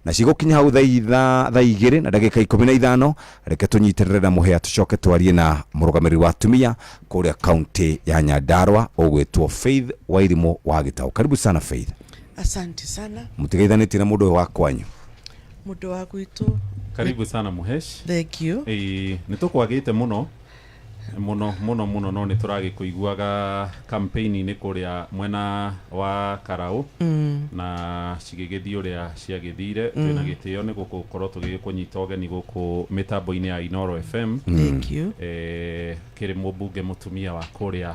Na cigũkinya hau thaa 2:15. Reke tũnyitĩrĩre na mũhĩa, tũcoke twarie na mũrũgamĩrĩri wa atumia kũrĩa kaunti ya Nyandarua ũgwĩtwo Faith Wairimu wa Gĩtaũ. Karibu sana, Faith. Asante sana. Mũtigeithanĩtie na mũndũ ũyũ wa kwanyu? Mũndũ wa gwitũ. Karibu sana, Muhesh. Thank you. Ĩĩ, nĩ tũkwagĩte mũno mũno mũno mũno, no nĩ tũragĩkũiguaga campaign-inĩ kũrĩa mwena wa Karaũ na cigĩgĩthiĩ ũrĩa ciagĩthire. Twĩna gĩtĩo nĩ gũkorwo tũgĩgĩkũnyita ũgeni gũkũ mĩtambo-inĩ ya Inoro FM. Thank you. Kĩrĩ mũmbunge mũtumia wa kũrĩa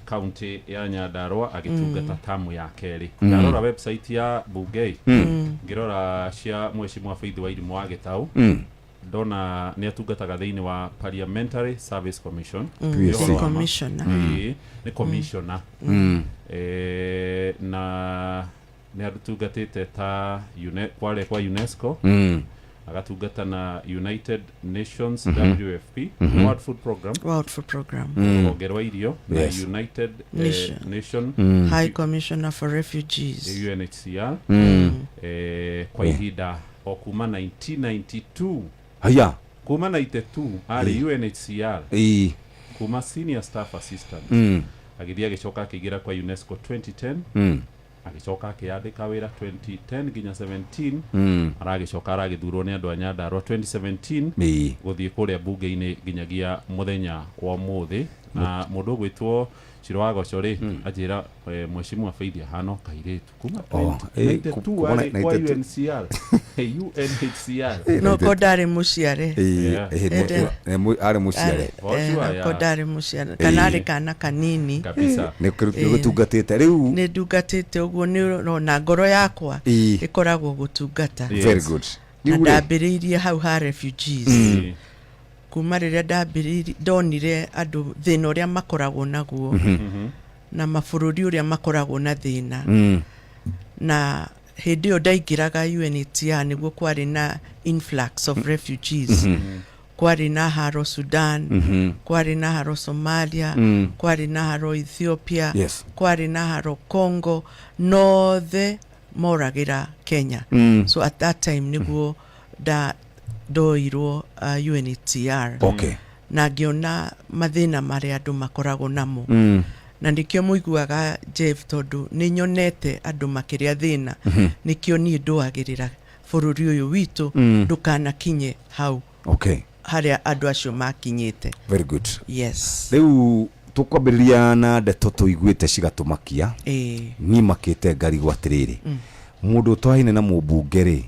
kaunti ya Nyandarua agĩtungata tamu ya kerĩ. Ndarora website ya bunge, ngĩrora cia Mheshimiwa Faith Wairimu wa Gĩtaũ, ndona nĩ atungataga thĩinĩ wa Parliamentary Service Commission. PSC. Nĩ ũhoro wa ma. Commissioner. Ĩĩ, nĩ commissioner. Na nĩ atungatĩte ta kwarĩa kwa UNESCO, agatungata na United Nations WFP, World Food Program. World Food Program. Rũhonge rwa irio na United Nation. Nation High Commissioner for Refugees. UNHCR, kwa ihinda o kuma 1992. Haya. Kuma 92 arĩ UNHCR, kuma senior staff assistant, agĩthiĩ agĩcoka akĩingĩra kwa UNESCO 2010, agĩcoka akĩandĩka wĩra 2010 nginya 17. Aragĩcoka aragĩthurwo nĩ andũ a Nyandarua 2017 gũthiĩ kũrĩa bunge-inĩ nginyagia mũthenya wa ũmũthĩ. Na mũndũ ũgwĩtwo Ciro wa Goco rĩ, anjĩra Mheshimiwa Faith ahana o kairĩtu kuma Oh, 92 kuma arĩ kwa 92. UNCR, UNHCR. No ko ndarĩ mũciare. Arĩ mũciare. For sure, No ko ndarĩ mũciare kana arĩ kana kanini. Kabisa. Nĩ gũtungatĩte rĩu. Nĩ ndungatĩte ũguo, nĩ ũrona ngoro yakwa ĩkoragwo gũtungata. Very good. Na Rĩu rĩ, ndambĩrĩirie hau ha refugees, kuma rĩrĩa ndambĩrĩirie ndonire andũ thĩna ũrĩa makoragwo naguo na mabũrũri ũrĩa makoragwo na thĩna. Na hĩndĩ ĩyo ndaingĩraga UNHCR nĩguo kwarĩ na influx of refugees. Kwarĩ na haro Sudan, kwarĩ na haro Somalia, kwarĩ na haro Ethiopia, kwarĩ na haro Congo, nothe moragĩra Kenya. So at that time nĩguo ndoirwo UNHCR na ngĩona mathĩna marĩa andũ makoragwo namo. Na nĩkĩo mũiguaga Jeff, tondũ nĩ nyonete andũ makĩrĩa thĩna, nĩkĩo niĩ ndũagĩrĩra bũrũri ũyũ witũ ndũkanakinye hau harĩa andũ acio makinyĩte. Very good. Yes. Rĩu tũkwambĩrĩria na ndeto tũiguĩte cigatũmakia. Niĩ makĩte ngarigwo atĩrĩrĩ, mũndũ ũtwaine na mũmbunge rĩ,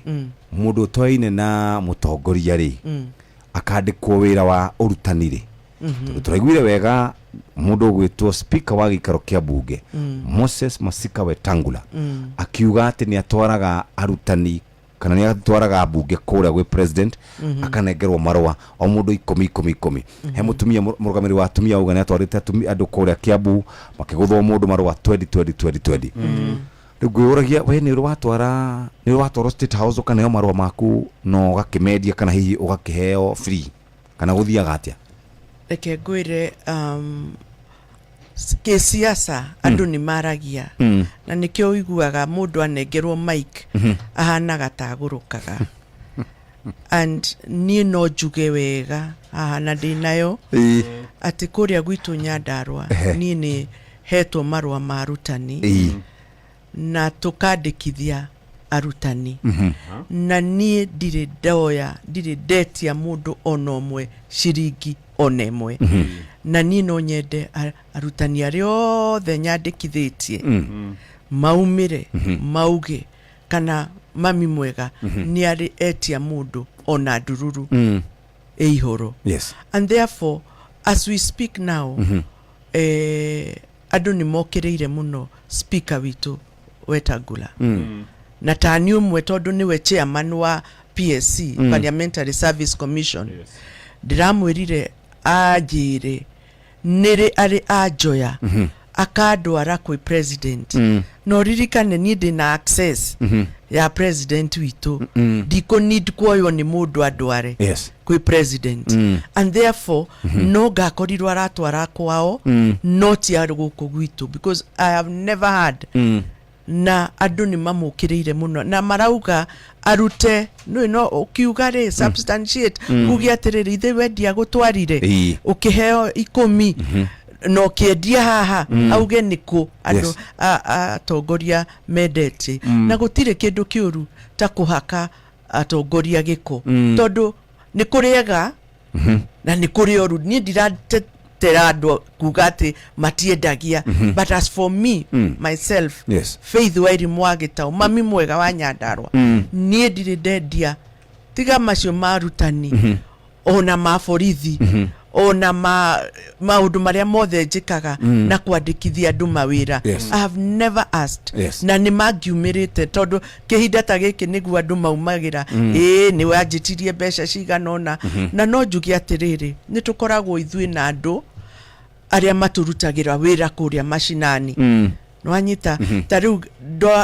mũndũ ũtwaine na mũtongoria rĩ, akandĩkwo wĩra wa ũrutani rĩ? Tondũ tũraiguire wega mũndũ ũgwĩtwo speaker wa gĩikaro kĩa mbunge Moses Masika Wetangula akiuga atĩ nĩ atwaraga arutani kana nĩ atwaraga mbunge kũrĩa gwĩ president, akanengerwo marũa o mũndũ ikũmi ikũmi ikũmi. He mũtumia mũrũgamĩrĩri wa atumia auga nĩ atwarĩte andũ kũrĩa Kiambu makĩgũthwo mũndũ marũa 20 20 20 20. Rĩu ngwĩyũragia, we nĩ ũrĩ watwara, nĩ ũrĩ watwarwo State House ũkaneo marũa maku na ũgakĩmendia kana hihi ũgakĩheo free, kana gũthiaga atĩa? Reke ngwĩre, kĩsiasa andũ nĩ maragia, na nĩkĩo ũiguaga mũndũ anengerwo mic ahanaga ta agũrũkaga. And niĩ no njuge wega haha na ndĩnayo atĩ kũrĩa gwitũ Nyandarua, niĩ nĩ hetwo marũa ma arutani na tũkandĩkithia arutani, na niĩ ndirĩ ndoya, ndirĩ ndetia mũndũ ona ũmwe ciringi ona ĩmwe. Na niĩ no nyende arutani arĩa othe nyandĩkithĩtie maumĩre mauge kana mami mwega nĩ arĩ etia mũndũ ona ndururu ĩ ihũrũ. And therefore, as we speak now, andũ nĩ mokĩrĩire mũno speaker witũ Wetangula, na tani ũmwe, tondũ nĩwe chairman wa PSC, Parliamentary Service Commission. Ndĩramwĩrire anjĩre nĩrĩ arĩ anjoya akandwara kwĩ president. Na ũririkane niĩ ndĩna access ya president witũ, ndikũ need kuoywo nĩ mũndũ andware kwĩ president. And therefore no ngakorirwo aratwara kwao, no ti arĩ gũkũ gwitũ, because I have never had. Na andũ nĩ mamũkĩrĩire mũno na marauga arute nĩ no ũkiuga rĩ substantiate, uge atĩrĩrĩ, ithe wendia gũtwarire ũkĩheo 10 na ũkĩendia haha, auge nĩkũ andũ atongoria mendete. Na gũtirĩ kĩndũ kĩũru ta kũhaka atongoria gĩko, tondũ nĩ kũrĩ ega na nĩ kũrĩ oru. Niĩ ndiratetera andũ kuga atĩ matiendagia, but as for me, myself, Faith Wairimu wa Gĩtaũ, mami mwega wa Nyandarua, niĩ ndirĩ ndendia, tiga macio ma arutani ona ma borithi, ona ma maũndũ marĩa mothe njĩkaga na kwandĩkithia andũ mawĩra. I have never asked. Na nĩ mangiumĩrĩte, tondũ kĩhinda ta gĩkĩ nĩguo andũ maumagĩra, ĩĩ, nĩ wanjĩtirie mbeca cigana ũna. Na no njuge atĩrĩrĩ, nĩ tũkoragwo ithuĩ na andũ arĩa matũrutagĩra wĩra kũrĩa macinani. Nĩwanyita? Ta rĩu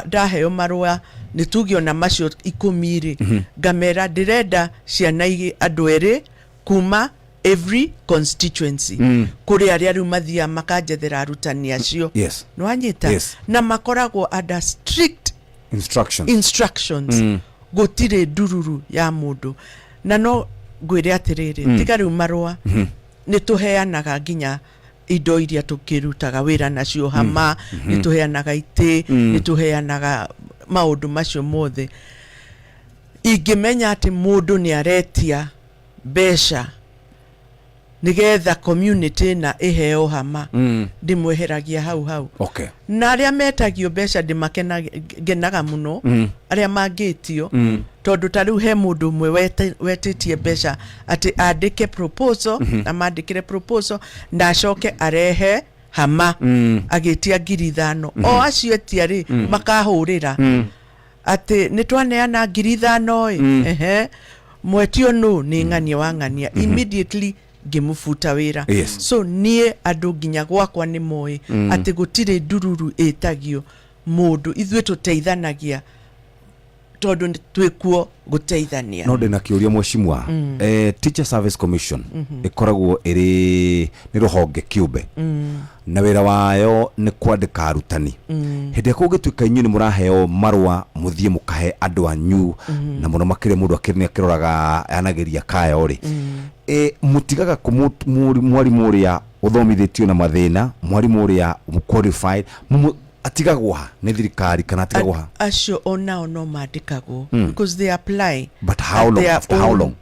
ndaheo marũa, nĩ tuge ona macio 10 rĩ, ngamera ndĩrenda ciana andũ erĩ kuma every constituency, kũrĩ arĩa rĩu mathiaga makanjethera arutani acio. Nĩwanyita? Na makoragwo under strict instructions. Instructions. Gũtirĩ ndururu ya mũndũ. Na no ngwĩre atĩrĩrĩ, tiga rĩu marũa, nĩ tũheanaga nginya indo iria tũkĩrutaga wĩra nacio, hama, nĩ tũheanaga itĩ, nĩ tũheanaga maũndũ macio mothe. Ingĩmenya atĩ mũndũ nĩ aretia mbeca nĩgetha community na ĩheo hama, ndĩmweheragia hau hau. Na arĩa metagio mbeca ndĩmakenaga mũno, arĩa mangĩtio, tondũ ta rĩu he mũndũ ũmwe wetĩtie mbeca atĩ andĩke proposal, na mandĩkĩre proposal na acoke arehe hama, agĩtia 5,000. O acio etia rĩ, makahũrĩra atĩ nĩ twaneana 5,000 ĩ, ehe, mwetio nũ? Nĩ ng'ania wa ng'ania. Immediately ngĩmũbuta wĩra. So niĩ andũ nginya gwakwa nĩ moĩ atĩ gũtirĩ ndururu ĩtagio mũndũ. Ithuĩ tũteithanagia tondũ twĩkuo gũteithania. No ndĩna kĩũria, mheshimiwa. Teacher Service Commission ĩkoragwo ĩrĩ nĩ rũhonge kĩũmbe, na wĩra wayo nĩ kwandĩka arutani. Hĩndĩ ĩrĩa kũngĩtuĩka inyuĩ nĩ mũraheo marũa mũthiĩ mũkahe andũ anyu, na mũno makĩria mũndũ akĩrĩ nĩ akĩroraga anageria kayo rĩ, mũtigaga kũ mwarimũ ũrĩa ũthomithĩtio na mathĩna, mwarimũ ũrĩa qualified, atigagwo ha nĩ thirikari kana atigagwo ha? Acio onao no mandĩkagwo because they apply But how at long? their After how long?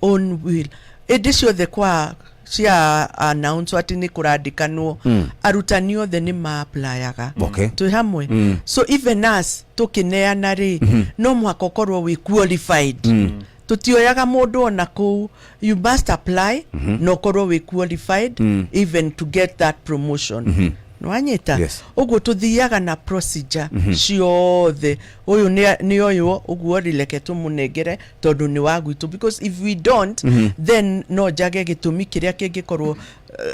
own will. Ĩndĩ ciothe kwa cia announce atĩ nĩ kũrandĩkanwo, arutani othe nĩ ma-applyaga. Twĩ hamwe? So even us tũkĩneana rĩ, no mũhaka ũkorwo wĩ qualified. Tũtioyaga mũndũ ona kũu. You must apply na ũkorwo wĩ qualified even to get that promotion. Nĩwanyita? Yes. Ũguo tũthiaga na procedure ciothe. Ũyũ nĩ ũyũ ũguo rĩ, reke tũmũnengere tondũ nĩ wa gwitũ, because if we don't, then no njage gĩtũmi kĩrĩa kĩngĩkorwo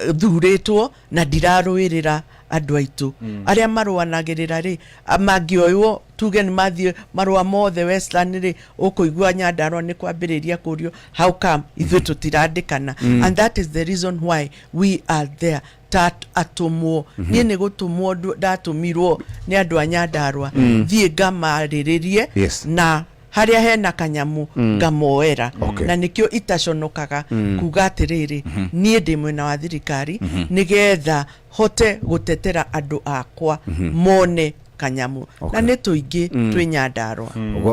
thurĩtwo na ndirarũĩrĩra andũ aitũ. Arĩa marũanagĩrĩra rĩ, mangĩoywo tuge nĩ mathiĩ marũa mothe Westland rĩ, ũkũigua Nyandarua nĩ kwambĩrĩria kũrio, how come ithuĩ tũtirandĩkana? And that is the reason why we are there, ta atũmwo. Niĩ nĩ gũtũmwo ndatũmirwo nĩ andũ a Nyandarua thiĩ ngamarĩrĩrie na harĩa hena kanyamu ngamoera. Na nĩkĩo itaconokaga kuga atĩrĩrĩ, niĩ ndĩ mwena wa thirikari nĩgetha hote gũtetera andũ akwa mone kanyamu. Na nĩ tũingĩ twĩ Nyandarua.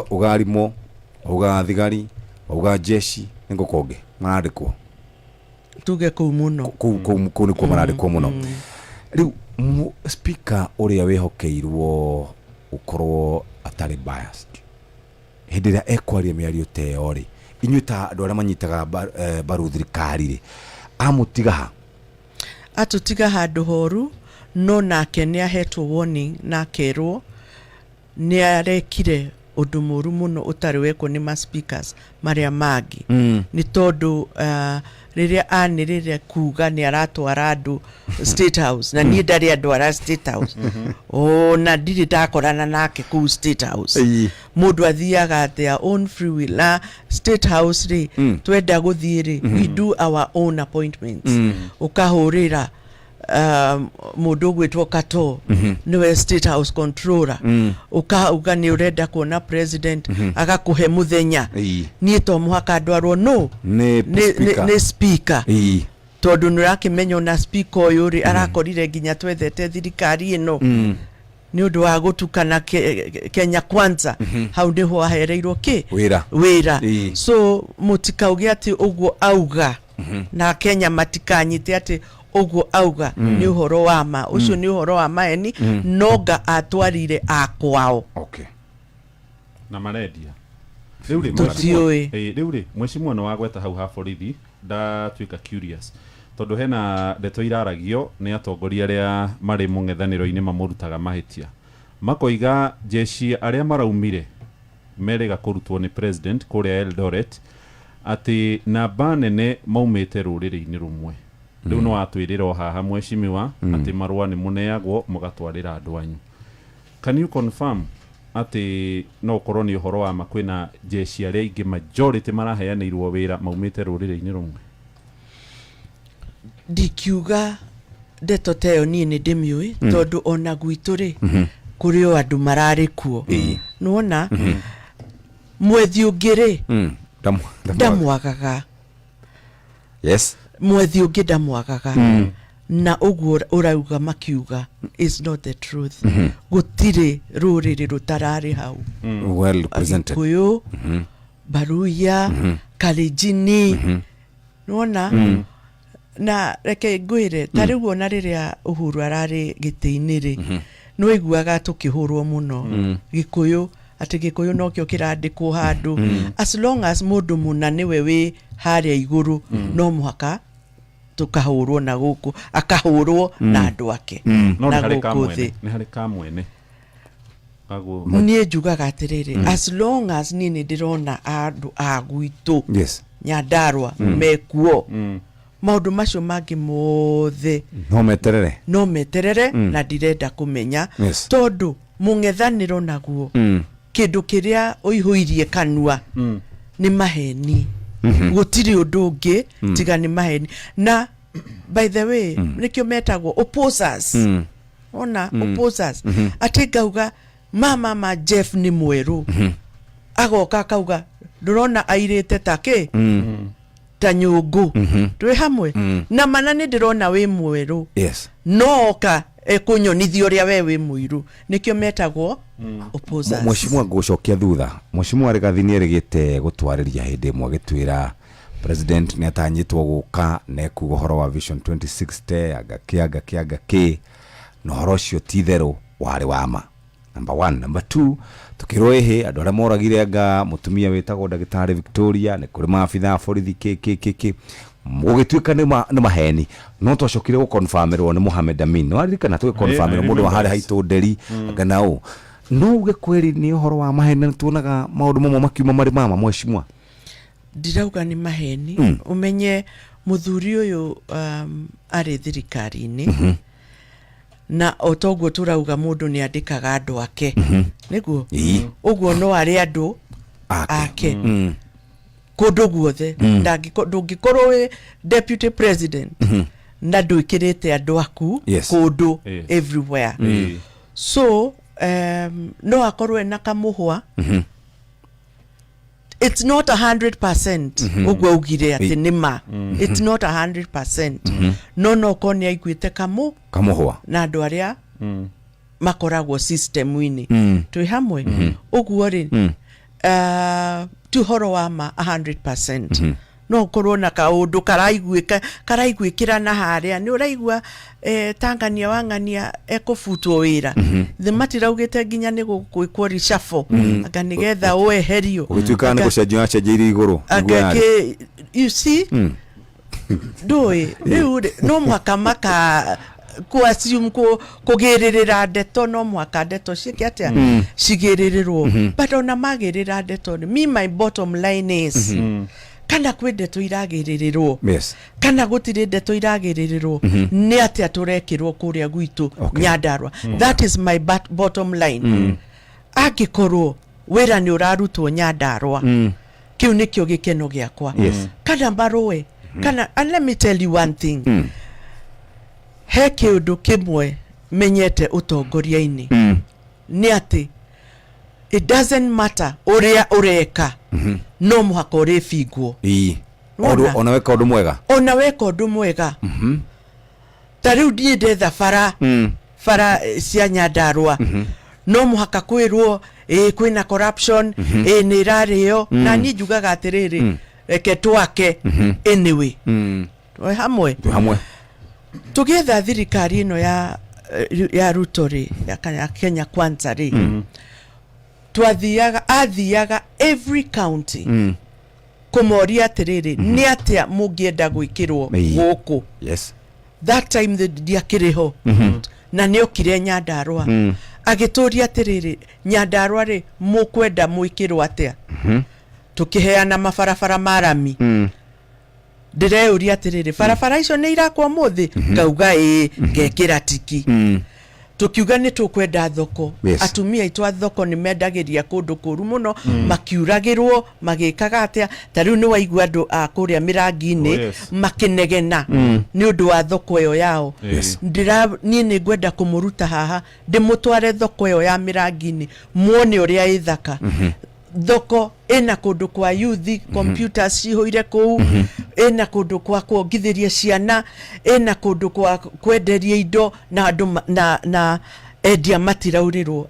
Uga arimũ, uga thigari, uga jeshi, nĩ ngũkũngĩ marandĩkwo. Tuge kũu mũno. Kũu nĩkuo marandĩkwo mũno. Rĩu speaker ũrĩa wĩhokeirwo gũkorwo atarĩ biased hĩndĩ ĩrĩa ekwaria mĩario ta ĩyo rĩ, inyuĩ ta andũ arĩa manyitaga mbaru thirikari rĩ, amũtiga ha? Atũtiga handũ horu, no nake nĩ ahetwo warning na akerwo nĩ arekire ũndũ mũru mũno ũtarĩ wekwo nĩ ma speakers marĩa mangĩ, nĩ tondũ rĩrĩa anĩrĩre kuga nĩ aratwara andũ State House, na niĩ ndarĩ andwara State House, ona ndirĩ ndakorana nake kũu State House. Mũndũ athiaga their own free will, na State House rĩ, twenda gũthiĩ rĩ, we do our own appointments. Ũkahũrĩra Mũndũ ũgwĩtwo Kato nĩwe State House controller, ũkauga nĩ ũrenda kuona president, agakũhe mũthenya. Niĩ to mũhaka ndwarwo no nĩ speaker. Nĩ speaker, tondũ nĩ ũrakĩmenya ona speaker ũyũ rĩ, arakorire nginya twethete thirikari ĩno nĩ ũndũ wa gũtukana Kenya Kwanza. Hau nĩho ahereirwo kĩ? Wĩra. Wĩra. So mũtikauge atĩ ũguo auga na Kenya matikanyite atĩ ũguo auga nĩ ũhoro wa ma. Ũcio nĩ ũhoro wa maheni, nonga atwarire akwao. Na marendia rĩu rĩ? Tũtiũĩ. Rĩu rĩ, mwecimuo nĩ wagweta hau ha borithi, ndatuĩka curious tondũ hena ndeto iraragio nĩ atongoria arĩa marĩ mũng'ethanĩro-inĩ, mamũrutaga mahĩtia, makoiga jeshi arĩa maraumire merĩga kũrutwo nĩ president kũrĩa Eldoret atĩ namba nene maumĩte rũrĩrĩ-inĩ rũmwe. Rĩu nĩ watwĩrĩra o haha, mweshimiwa, atĩ marũa nĩ mũneagwo mũgatwarĩra andũ anyu. Can you confirm atĩ no ũkorwo nĩ ũhoro wa ma kwĩna jeshi arĩa aingĩ majority maraheanĩirwo wĩra maumĩte rũrĩrĩ-inĩ rũmwe? Ndikiuga ndeto ta ĩyo, niĩ nĩ ndĩmĩũĩ, tondũ ona gwitũ rĩ, kũrĩ o andũ mararĩ kuo. Nĩwona mwethi ũngĩ rĩ, ndamwagaga. Mwethi ũngĩ ndamwagaga, na ũguo ũrauga makiuga is not the truth. Gũtirĩ rũrĩrĩ rũtararĩ hau. Well represented. Agĩkũyũ, Baruya, Kalenjini, nĩwona? Na reke ngwĩre, ta rĩu ona rĩrĩa Uhuru ararĩ gĩtĩ-inĩ rĩ, nĩwaiguaga tũkĩhũrwo mũno Gĩkũyũ, atĩ Gĩkũyũ nokĩo kĩrandĩkwo handũ. As long as mũndũ mũna nĩwe wĩ harĩa igũrũ, no mũhaka tũkahũrwo na gũkũ, akahũrwo na andũ ake no na nĩ harĩ gũkũ kamwene thĩ. Nĩ harĩ kamwene kaguo. Niĩ njugaga atĩrĩrĩ, as long as niĩ nĩ ndĩrona andũ a gwitũ Nyandarua mekuo, maũndũ macio mangĩ mothe no meterere. No meterere, na ndirenda kũmenya, tondũ mũng'ethanĩro naguo, kĩndũ kĩrĩa ũihũirie kanua nĩ maheni, gũtirĩ ũndũ ũngĩ tiga nĩ maheni. Na by the way, nĩkĩo metagwo opposers. Ona opposers, atĩ ngauga mama ma Jeff nĩ mwerũ, agoka akauga ndũrona airĩte ta kĩ, ta nyũngũ. Twĩ hamwe na mana nĩ ndĩrona wĩ mwerũ, no oka ekũnyonithia ũrĩa we wĩ mũiru. Nĩkĩo metagwo opposers. Mheshimiwa, ngũcokia thutha. Mheshimiwa Rigathi nĩ erĩgĩte gũtwarĩria hĩndĩ ĩmwe, agĩtwĩra president nĩ atanyĩtwo gũka na ekuga ũhoro wa Vision 2060, anga kĩ, anga kĩ, anga kĩ, na ũhoro ũcio ti itherũ warĩ wa ma, number one. Number two, tukĩrwo ĩhĩ andũ arĩa moragire anga mũtumia wĩtagwo ndagĩtarĩ Victoria nĩ kũrĩ maabitha a borithi kĩ kĩ kĩ kĩ, gũgĩtuĩka nĩ maheni, no twacokire gũconfirmĩrwo nĩ Mohamed Amin. Nĩ waririkana tũgĩconfirmĩrwo mũndũ wa harĩa haitũ nderi anga na ũ no uge kweri nĩ ũhoro wa maheni, na nĩtuonaga maũndũ mamwe makiuma marĩ mama, mheshimiwa? Ndirauga nĩ maheni. Ũmenye mũthuri ũyũ arĩ thirikari-inĩ, na o toguo tũrauga mũndũ nĩ andĩkaga andũ ake nĩguo, ũguo no arĩ andũ ake ake kũndũ guothe. Ndũngĩkorwo wĩ deputy president na ndwĩkĩrĩte andũ aku kũndũ everywhere. So no akorwo ena kamũhwa. It's not 100% ũguo augire atĩ nĩ ma. It's not 100%, no korwo nĩ aiguĩte kamũ kamũhwa na andũ arĩa makoragwo system-inĩ. Twĩ hamwe ũguo rĩ, ti ũhoro wa ma 100%. No ũkorwo na kaũndũ karaiguĩka, karaiguĩkĩra na harĩa nĩ ũraigua tangania wang'ania ekũbutwo wĩra thĩ, matiraugĩte nginya nĩ gũgwĩkwo reshuffle anga nĩgetha ũeherio. Ũgĩtuĩka nĩ gũcenjio yacenjeirie igũrũ anga nĩguo yarĩ. Kĩ, you see, ndũĩ rĩu rĩ, no mũhaka maka ku assume kũgĩrĩrĩra ndeto, no mũhaka ndeto ciĩke atĩa, cigĩrĩrĩrwo. But ona magĩrĩra ndeto rĩ, me, my bottom line is, kana kwĩ ndeto iragĩrĩrĩrwo kana gũtirĩ ndeto iragĩrĩrĩrwo, nĩ atĩa tũrekĩrwo kũrĩa gwitũ Nyandarua? That is my bottom line. Angĩkorwo wĩra nĩ ũrarutwo Nyandarua, kĩu nĩkĩo gĩkeno gĩakwa. Kana marũe kana, and let me tell you one thing. He kĩũndũ kĩmwe menyete ũtongoria-inĩ nĩ atĩ it doesn't matter ũrĩa ũreka, no mũhaka ũrĩbingwo. Wona? Ona weka ũndũ mwega. Ona weka ũndũ mwega, ta rĩu niĩ ndetha bara, bara cia Nyandarũa, no mũhaka kwĩrwo ĩ kwĩna corruption, ĩ nĩ ĩrarĩo. Na niĩ njugaga atĩrĩrĩ, reke twake anyway. Twĩ hamwe. Twĩ hamwe. Tũgĩetha thirikari ĩno ya Ruto rĩ, ya kana Kenya Kwanza rĩ, twathiaga, athiaga every county kũmoria atĩrĩrĩ, nĩ atĩa mũngĩenda gwĩkĩrwo gũkũ? That time the ndiakĩrĩ ho na nĩ okire Nyandarũa, agĩtũria atĩrĩrĩ, Nyandarũa rĩ, mũkwenda mwĩkĩrwo atĩa? Tũkĩheana mabarabara ma rami. Ndĩreyũria atĩrĩrĩ, barabara icio nĩ irakwo mũthĩ? Ngauga ĩĩ, ngekĩra tiki. Tũkiuga nĩ tũkwenda thoko. Atumia aitũ a thoko nĩ mendagĩria kũndũ kũru mũno, makiuragĩrwo, magĩkaga atĩa. Ta rĩu nĩ waigua andũ a kũrĩa mĩrangi-inĩ makĩnegena nĩ ũndũ wa thoko ĩyo yao. Ndĩra niĩ nĩ ngwenda kũmũruta haha, ndĩmũtware thoko ĩyo ya mĩrangi-inĩ, muone ũrĩa ĩ thaka. Thoko ĩna kũndũ kwa youth, computers cihũire kũu, ĩna kũndũ kwa kuongithĩria ciana, ĩna kũndũ kwa kwenderia indo na andũ na endia matiraurĩrwo,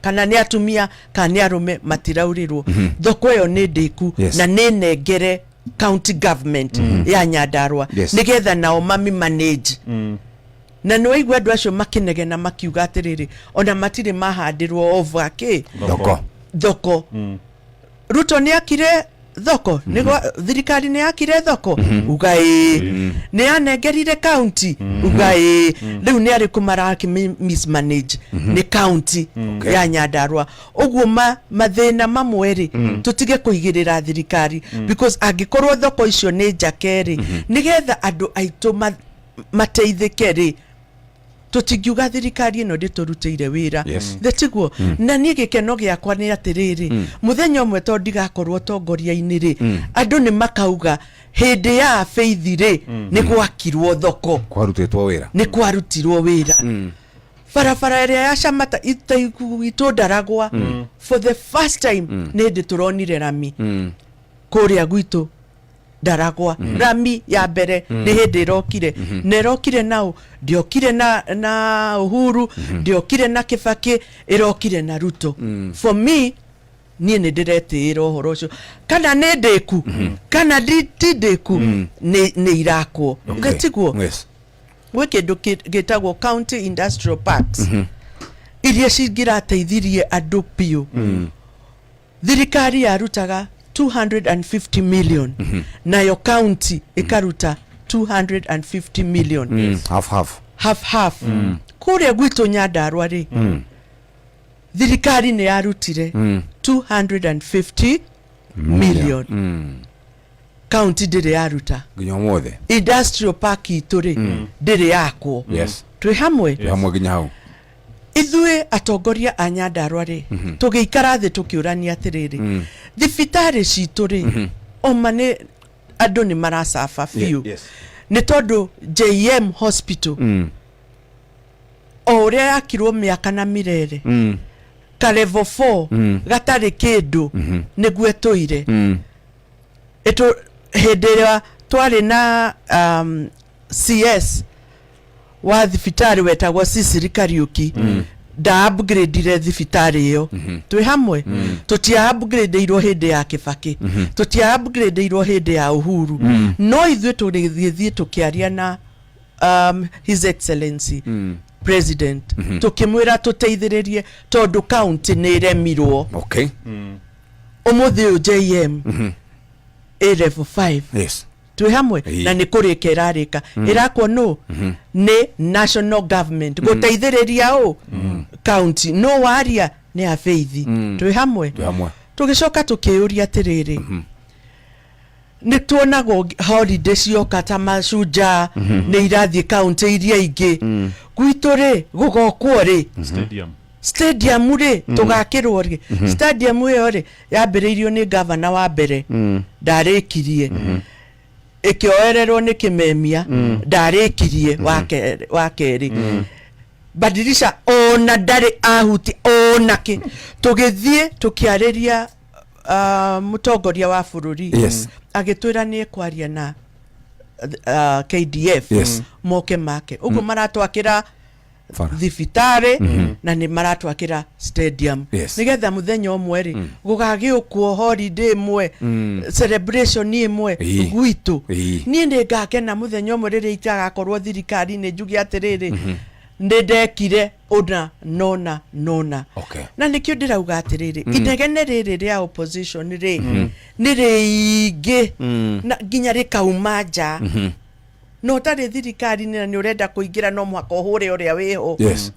kana nĩ atumia kana nĩ arũme, matiraurĩrwo. Thoko ĩyo nĩ ndĩku na nĩ nengere county government ya Nyandarua nĩgetha nao mami manage. Na nĩ waigua andũ acio makĩnegena makiuga atĩrĩrĩ, ona matirĩ mahandĩrwo over kĩ. Thoko. Thoko. Ruto nĩ akire thoko? Nĩgwa thirikari nĩ yakire thoko? Uga ĩĩ. Nĩ yanengerire county? Uga ĩĩ. Rĩu nĩ arĩkũ maraki mismanage? Nĩ county ya Nyandarua. Ũguo mathĩna mamwe rĩ, tũtige kũigĩrĩra thirikari, because angĩkorwo thoko icio nĩ njake rĩ, nĩgetha andũ aitũ mateithĩke rĩ, tũtingiuga thirikari ĩno ndĩtũrutĩire wĩra. Tiguo? Na niĩ gĩkeno gĩakwa nĩ atĩrĩrĩ, mũthenya ũmwe to ndigakorwo tongoria-inĩ rĩ, andũ nĩ makauga hĩndĩ ya Faith rĩ, nĩ gwakirwo thoko. Kwarutĩtwo wĩra. Nĩ kwarutirwo wĩra. Barabara ĩrĩa ya Camata gwitũ Ndaragwa, for the first time nĩ hĩndĩ tũronire rami kũrĩa gwitũ Ndaragwa. Rami ya mbere nĩ hĩndĩ ĩrokire, na ĩrokire nao, ndĩokire na Uhuru, ndĩokire na Kibaki, ĩrokire na Ruto. For me, niĩ nĩ ndĩretĩĩra ũhoro ũcio, kana nĩ ndĩku kana ti ndĩku, nĩ irakwo. Tiguo? Gwĩ kĩndũ gĩtagwo county industrial parks iria cingĩrateithirie andũ biũ. Thirikari yarutaga 250 million, nayo county ĩkaruta 250 million. Half half. Half half. Kũrĩa gwitũ Nyandarua rĩ, thirikari nĩ yarutire 250 million, county ndĩrĩ yaruta. Nginya ũmũthĩ. Industrial park itũ rĩ, ndĩrĩ yakwo. Twĩ hamwe? Twĩ hamwe nginya hau. Ithuĩ atongoria a Nyandarua rĩ, tũgĩikara thĩ tũkĩũrania atĩrĩrĩ, thibitarĩ citũ rĩ, oma nĩ andũ nĩ maracaba biũ, nĩ tondũ JM Hospital o ũrĩa yakirwo mĩaka na mirere, ka level 4 gatarĩ kĩndũ, nĩguo ĩtũire. Ĩtũ hĩndĩ ĩrĩa twarĩ na CS wa thibitarĩ wetagwo Cicely Kariuki, nda upgrade thibitarĩ ĩyo. Twĩ hamwe? Tũtia upgradeirwo hĩndĩ ya Kibaki, tũtia upgradeirwo hĩndĩ ya Uhuru, no ithuĩ tũgĩthiĩ tũkĩaria na His Excellency President, tũkĩmwĩra tũteithĩrĩrie tondũ county nĩ ĩremirwo. Ũmũthĩ ũyũ JM ĩ level 5. Twĩ hamwe? Na nĩ kũrĩka ĩrarĩka, ĩrakwo nũ? Nĩ national government gũteithĩrĩria ũ county. No waria nĩ a Faith. Twĩ hamwe? Twĩ hamwe. Tũgĩcoka tũkĩyũria atĩrĩrĩ, nĩ tuonagwo holiday cioka ta Mashujaa nĩ irathiĩ kaunti iria ingĩ, gwitũ rĩ gũgokwo rĩ? Stadium. Stadium rĩ, tũgakĩrwo rĩ? Stadium ĩyo rĩ, yambĩrĩirio nĩ gavana wa mbere, ndarĩkirie. Ĩkĩoererwo nĩ Kĩmemia, ndarĩkirie wa kerĩ. Badilisha ona ndarĩ ahuti ona kĩ. Tũgĩthiĩ tũkĩarĩria mũtongoria wa bũrũri, agĩtwĩra nĩ ekwaria na KDF, moke make ũguo maratwakĩra bara. Thibitarĩ na nĩ maratwakĩra stadium, nĩgetha mũthenya ũmwe rĩ gũgagĩũkwo holiday ĩmwe, celebration ĩmwe gwitũ. Niĩ nĩ ngakena mũthenya ũmwe rĩrĩa itagakorwo thirikari-inĩ, njuge atĩrĩrĩ, nĩ ndekire ũna nona nona. Na nĩkĩo ndĩrauga atĩrĩrĩ, inegene rĩrĩ rĩa opposition rĩ nĩ rĩingĩ na nginya rĩkauma nja, na ũtarĩ thirikari-inĩ na nĩ ũrenda kũingĩra, no mũhaka ũhũre ũrĩa wĩho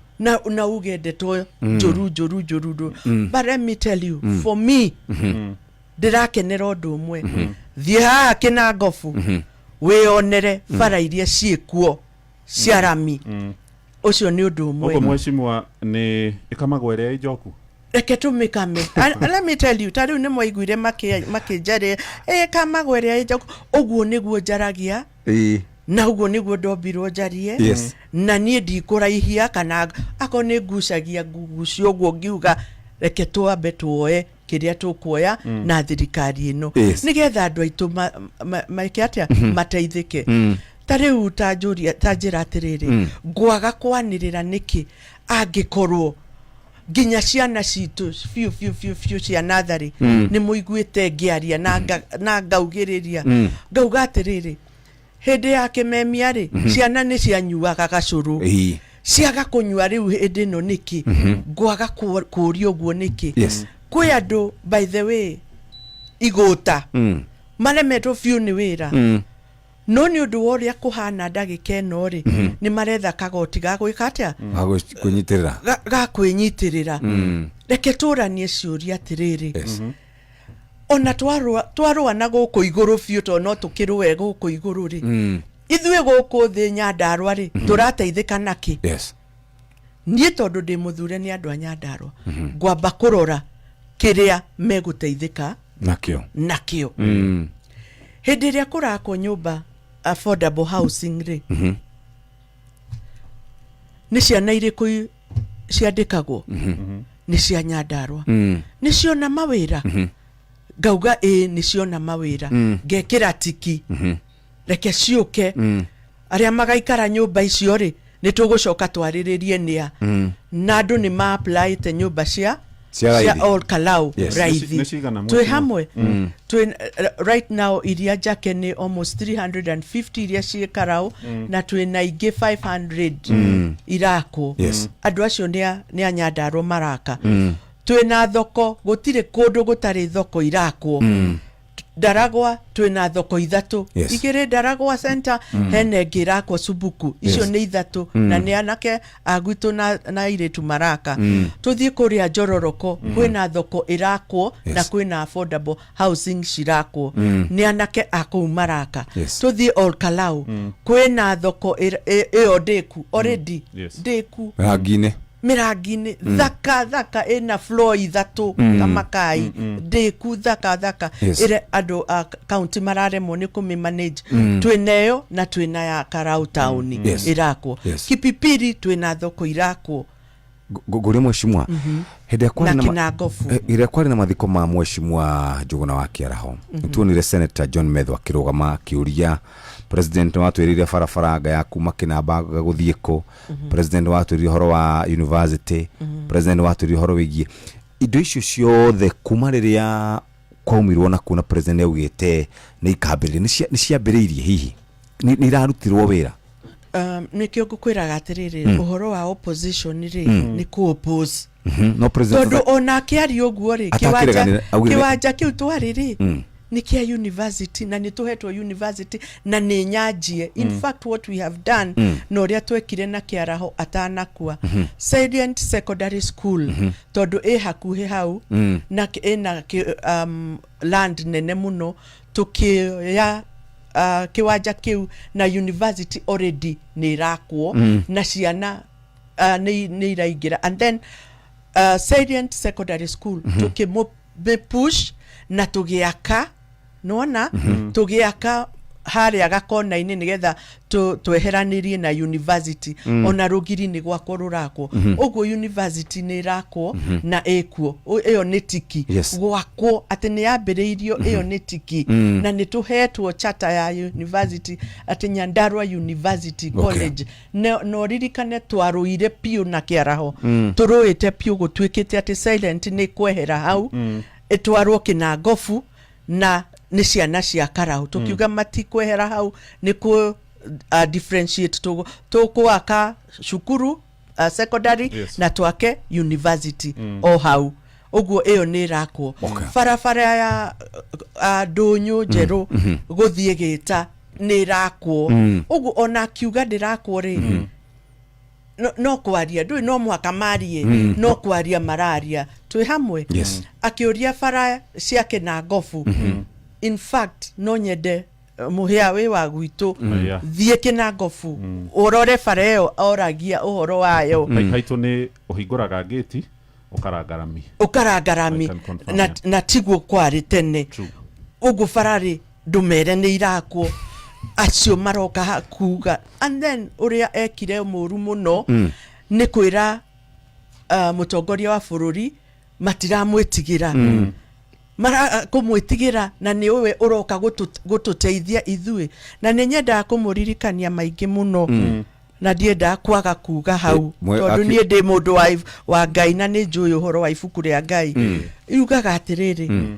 na uge ndeto njũru njũru njũru njũru. But let me tell you, for me ndĩrakenera ũndũ ũmwe. Thiĩ haha Kĩnangobu wĩonere bara iria ciĩkuo cia rami. Ũcio nĩ ũndũ ũmwe. Ũguo mheshimiwa nĩ ĩkamagwo ĩrĩa ĩ njoku. Reke tũmĩkame. And let me tell you, ta rĩu nĩ mwaiguire makĩnjarĩria ĩ kamagwo ĩrĩa ĩ njoku. Ũguo nĩguo njaragia na ũguo nĩguo ndombirwo njarie. Na niĩ ndikũraihia kana akorwo nĩ ngucagia ngucio ũguo ngiuga reke twambe tuoe kĩrĩa tũkuoya na thirikari ĩno, nĩgetha andũ aitũ meke atĩa, mateithĩke. Ta rĩu ta njũria, ta njĩra atĩrĩrĩ, ngwaga kwanĩrĩra nĩkĩ angĩkorwo nginya ciana citũ biũ biũ biũ biũ cia natharĩ nĩ mũiguĩte ngĩaria na ngaugĩrĩria ngauga atĩrĩrĩ, hĩndĩ ya Kĩmemia rĩ, ciana nĩ cianyuaga gacũrũ, ciaga kũnyua rĩu hĩndĩ ĩno nĩkĩ? Ngwaga kũũria ũguo nĩkĩ? Kwĩ andũ, by the way, igũta maremetwo biũ nĩ wĩra, no nĩ ũndũ wa ũrĩa kũhana ndagĩka ĩno rĩ, nĩ maretha kagoti ga gwĩka atĩa? Kwĩnyitĩrĩra. Ga kwĩnyitĩrĩra. Reke tũranie ciũria atĩrĩrĩ, ona twarũa na gũkũ igũrũ biũ, tondũ no tũkĩrũe gũkũ igũrũ rĩ, ithuĩ gũkũ thĩ Nyandarũa rĩ, tũrateithĩka nakĩ? Niĩ tondũ ndĩ mũthure nĩ andũ a Nyandarũa, ngwamba kũrora kĩrĩa megũteithĩka nakĩo. Nakĩo. Hĩndĩ ĩrĩa kũrakwo nyũmba affordable housing rĩ, nĩ ciana irĩkũ ciandĩkagwo? Nĩ cia Nyandarũa. Nĩ ciona mawĩra? Ngauga ĩĩ, nĩ ciona mawĩra, ngekĩra tiki. Reke ciũke, arĩa magaikara nyũmba icio rĩ, nĩ tũgũcoka twarĩrĩrie nĩa. Na andũ nĩ ma-applyĩte nyũmba cia Cia raithi. Ol Kalou. Raithi. Nĩ cigana, twĩ mheshimiwa? Hamwe twĩ right now iria njake nĩ almost 350 iria ciĩ Karau, na twĩ na ingĩ 500 irakwo. Andũ acio nĩ a Nyandarũa maraka. Twĩ na thoko, gũtirĩ kũndũ gũtarĩ thoko irakwo. Ndaragwa twĩ na thoko ithatũ, igĩrĩ Ndaragwa center, hena ĩngĩ ĩrakwo Subuku. Icio nĩ ithatũ, na nĩ anake a gwitũ na airĩtu maraka. Tũthiĩ kũrĩa Njororoko, kwĩna thoko ĩrakwo na kwĩna affordable housing cirakwo, nĩ anake a kũu maraka. Tũthiĩ Ol Kalou, kwĩna thoko ĩyo ndĩku already, ndĩku. Rangi-inĩ. Mĩrangi-inĩ, thaka thaka, ĩna floor ithatũ kamakai, ndĩku thaka thaka, ĩrĩa andũ a county mararemwo nĩ kũmĩ manage. Twĩna ĩyo na twĩna ya Karau town ĩrakwo. Kipipiri twĩna thoko irakwo. Ngũria mheshimiwa, hĩndĩ ĩrĩa kwarĩ na Kinangobu. Hĩndĩ ĩrĩa kwarĩ na mathiko ma mheshimiwa Njũgũna wa Kĩaraho, nĩtuonire Senator John Methu akĩrũgama akĩũria president, watwĩrĩire barabara anga ya kuma Kĩnamba anga gũthiĩ kũ, president watwĩrire ũhoro wa university, president watwĩrire ũhoro wĩgiĩ indo icio ciothe. Kuma rĩrĩa kwaumirwo na kuona president augĩte nĩ ikambĩrĩria, nĩ ciambĩrĩirie? Hihi nĩ irarutirwo wĩra? Nĩkĩo ngũkwĩraga atĩrĩrĩ, ũhoro wa opposition rĩ, nĩ kũ oppose. No president tondũ ona akĩaria ũguo rĩ, Atakĩreganĩra, kĩwanja kĩu twarĩ rĩ, nĩ kĩa university, na nĩ tũhetwo university na nĩ nyanjie. In fact, what we have done na ũrĩa twekire na Kĩaraho atanakua, Salient Secondary School, tondũ ĩ hakuhĩ hau na ĩna land nene mũno, tũkĩoya kĩwanja kĩu na university already nĩ ĩrakwo na ciana nĩ iraingĩra. And then Salient Secondary School tũkĩmũ push na tũgĩaka, nĩwona tũgĩaka. Harĩa gakona-inĩ nĩgetha tweheranĩrie na university, ona rũgiri nĩ gwakwo rũrakwo. Ũguo university nĩ ĩrakwo na ĩkuo. Ĩyo nĩ tiki. Gwakwo atĩ nĩ yambĩrĩirio, ĩyo nĩ tiki, na nĩ tũhetwo charter ya university atĩ Nyandarua University College. Na ũririkane twarũire piũ na kĩaraho, tũrũĩte piũ gũtuĩkĩte atĩ silent nĩ kwehera hau, ĩtwarwo Kĩnangobu, na nĩ ciana cia Karau. Tũkiuga matikwehera hau, nĩ kũ differentiate, tũgwaka cukuru secondary na twake university o hau. Ũguo ĩyo nĩ ĩrakwo. Barabara ya ndũnyũ njerũ gũthiĩ Gĩta nĩ ĩrakwo. Ũguo ona akiuga ndĩrakwo rĩ, no kwaria ndũĩ, no mũhaka marie, no kwaria mararia. Twĩ hamwe? Yes. Akĩũria bara cia Kĩnangobu, in fact no nyende mũhĩa wĩ wa gwitũ, thiĩ Kĩnangobu ũrore bara ĩyo oragia ũhoro wayo. Haitũ nĩ ũhingũraga ngĩti ũkaranga rami. Ũkaranga rami. I can confirm, Na, yeah. na tiguo kwarĩ tene. True. Ũguo bara-rĩ, ndũmere nĩ irakwo, acio maroka kuga. And then ũrĩa ekire mũru mũno nĩ kwĩra mũtongoria wa bũrũri matiramwĩtigĩra, mara kũmwĩtigĩra, na nĩ ũwe ũroka gũtũteithia ithuĩ. Na nĩ nyendaga kũmũririkania maingĩ mũno, na ndiendaga kwaga kuga hau, tondũ niĩ ndĩ mũndũ wa Ngai na nĩ njũĩ ũhoro wa ibuku rĩa Ngai. Yugaga atĩrĩrĩ,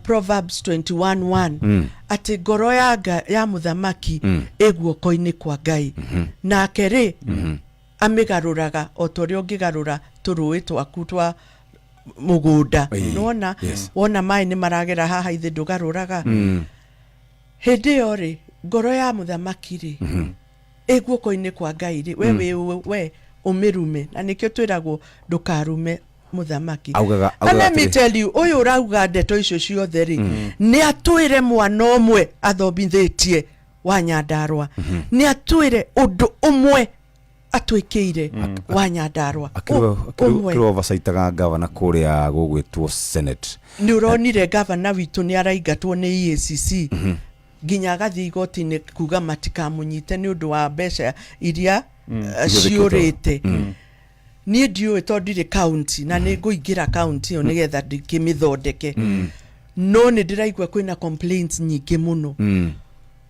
Proverbs 21:1, atĩ ngoro ya mũthamaki ĩ guoko-inĩ kwa Ngai, nake rĩ amĩgarũraga o ta ũrĩa ũngĩgarũra tũrũĩ twaku twa mũgũnda. Nĩwona? Wona maĩ nĩ maragera haha, ithe ndũgarũraga. Hĩndĩ ĩyo rĩ, ngoro ya mũthamaki rĩ ĩ guoko-inĩ kwa Ngai rĩ, we wĩ we ũmĩrume, na nĩkĩo twĩragwo ndũkarume mũthamaki. Augaga And let me atĩrĩ- tell you, ũyũ ũrauga ndeto icio ciothe rĩ, nĩ atwĩre mwana ũmwe athomithĩtie wa Nyandarũa, nĩ atwĩre ũndũ ũmwe atwĩkĩire wa Nyandarũa. Ũmwe. Akĩrwo oversightaga gavana kũrĩa gũgwĩtwo Senate. Nĩ ũronire gavana witũ nĩ araingatwo nĩ EACC, nginya agathiĩ igoti-inĩ kuga matikamũnyite nĩ ũndũ wa mbeca iria Ihũthĩkĩte. Ciũrĩte. Niĩ ndiũĩ tondũ ndirĩ county, na nĩ ngũingĩra county ĩyo nĩgetha ndĩkĩmĩthondeke, no nĩ ndĩraigua kwĩna complaints nyingĩ mũno,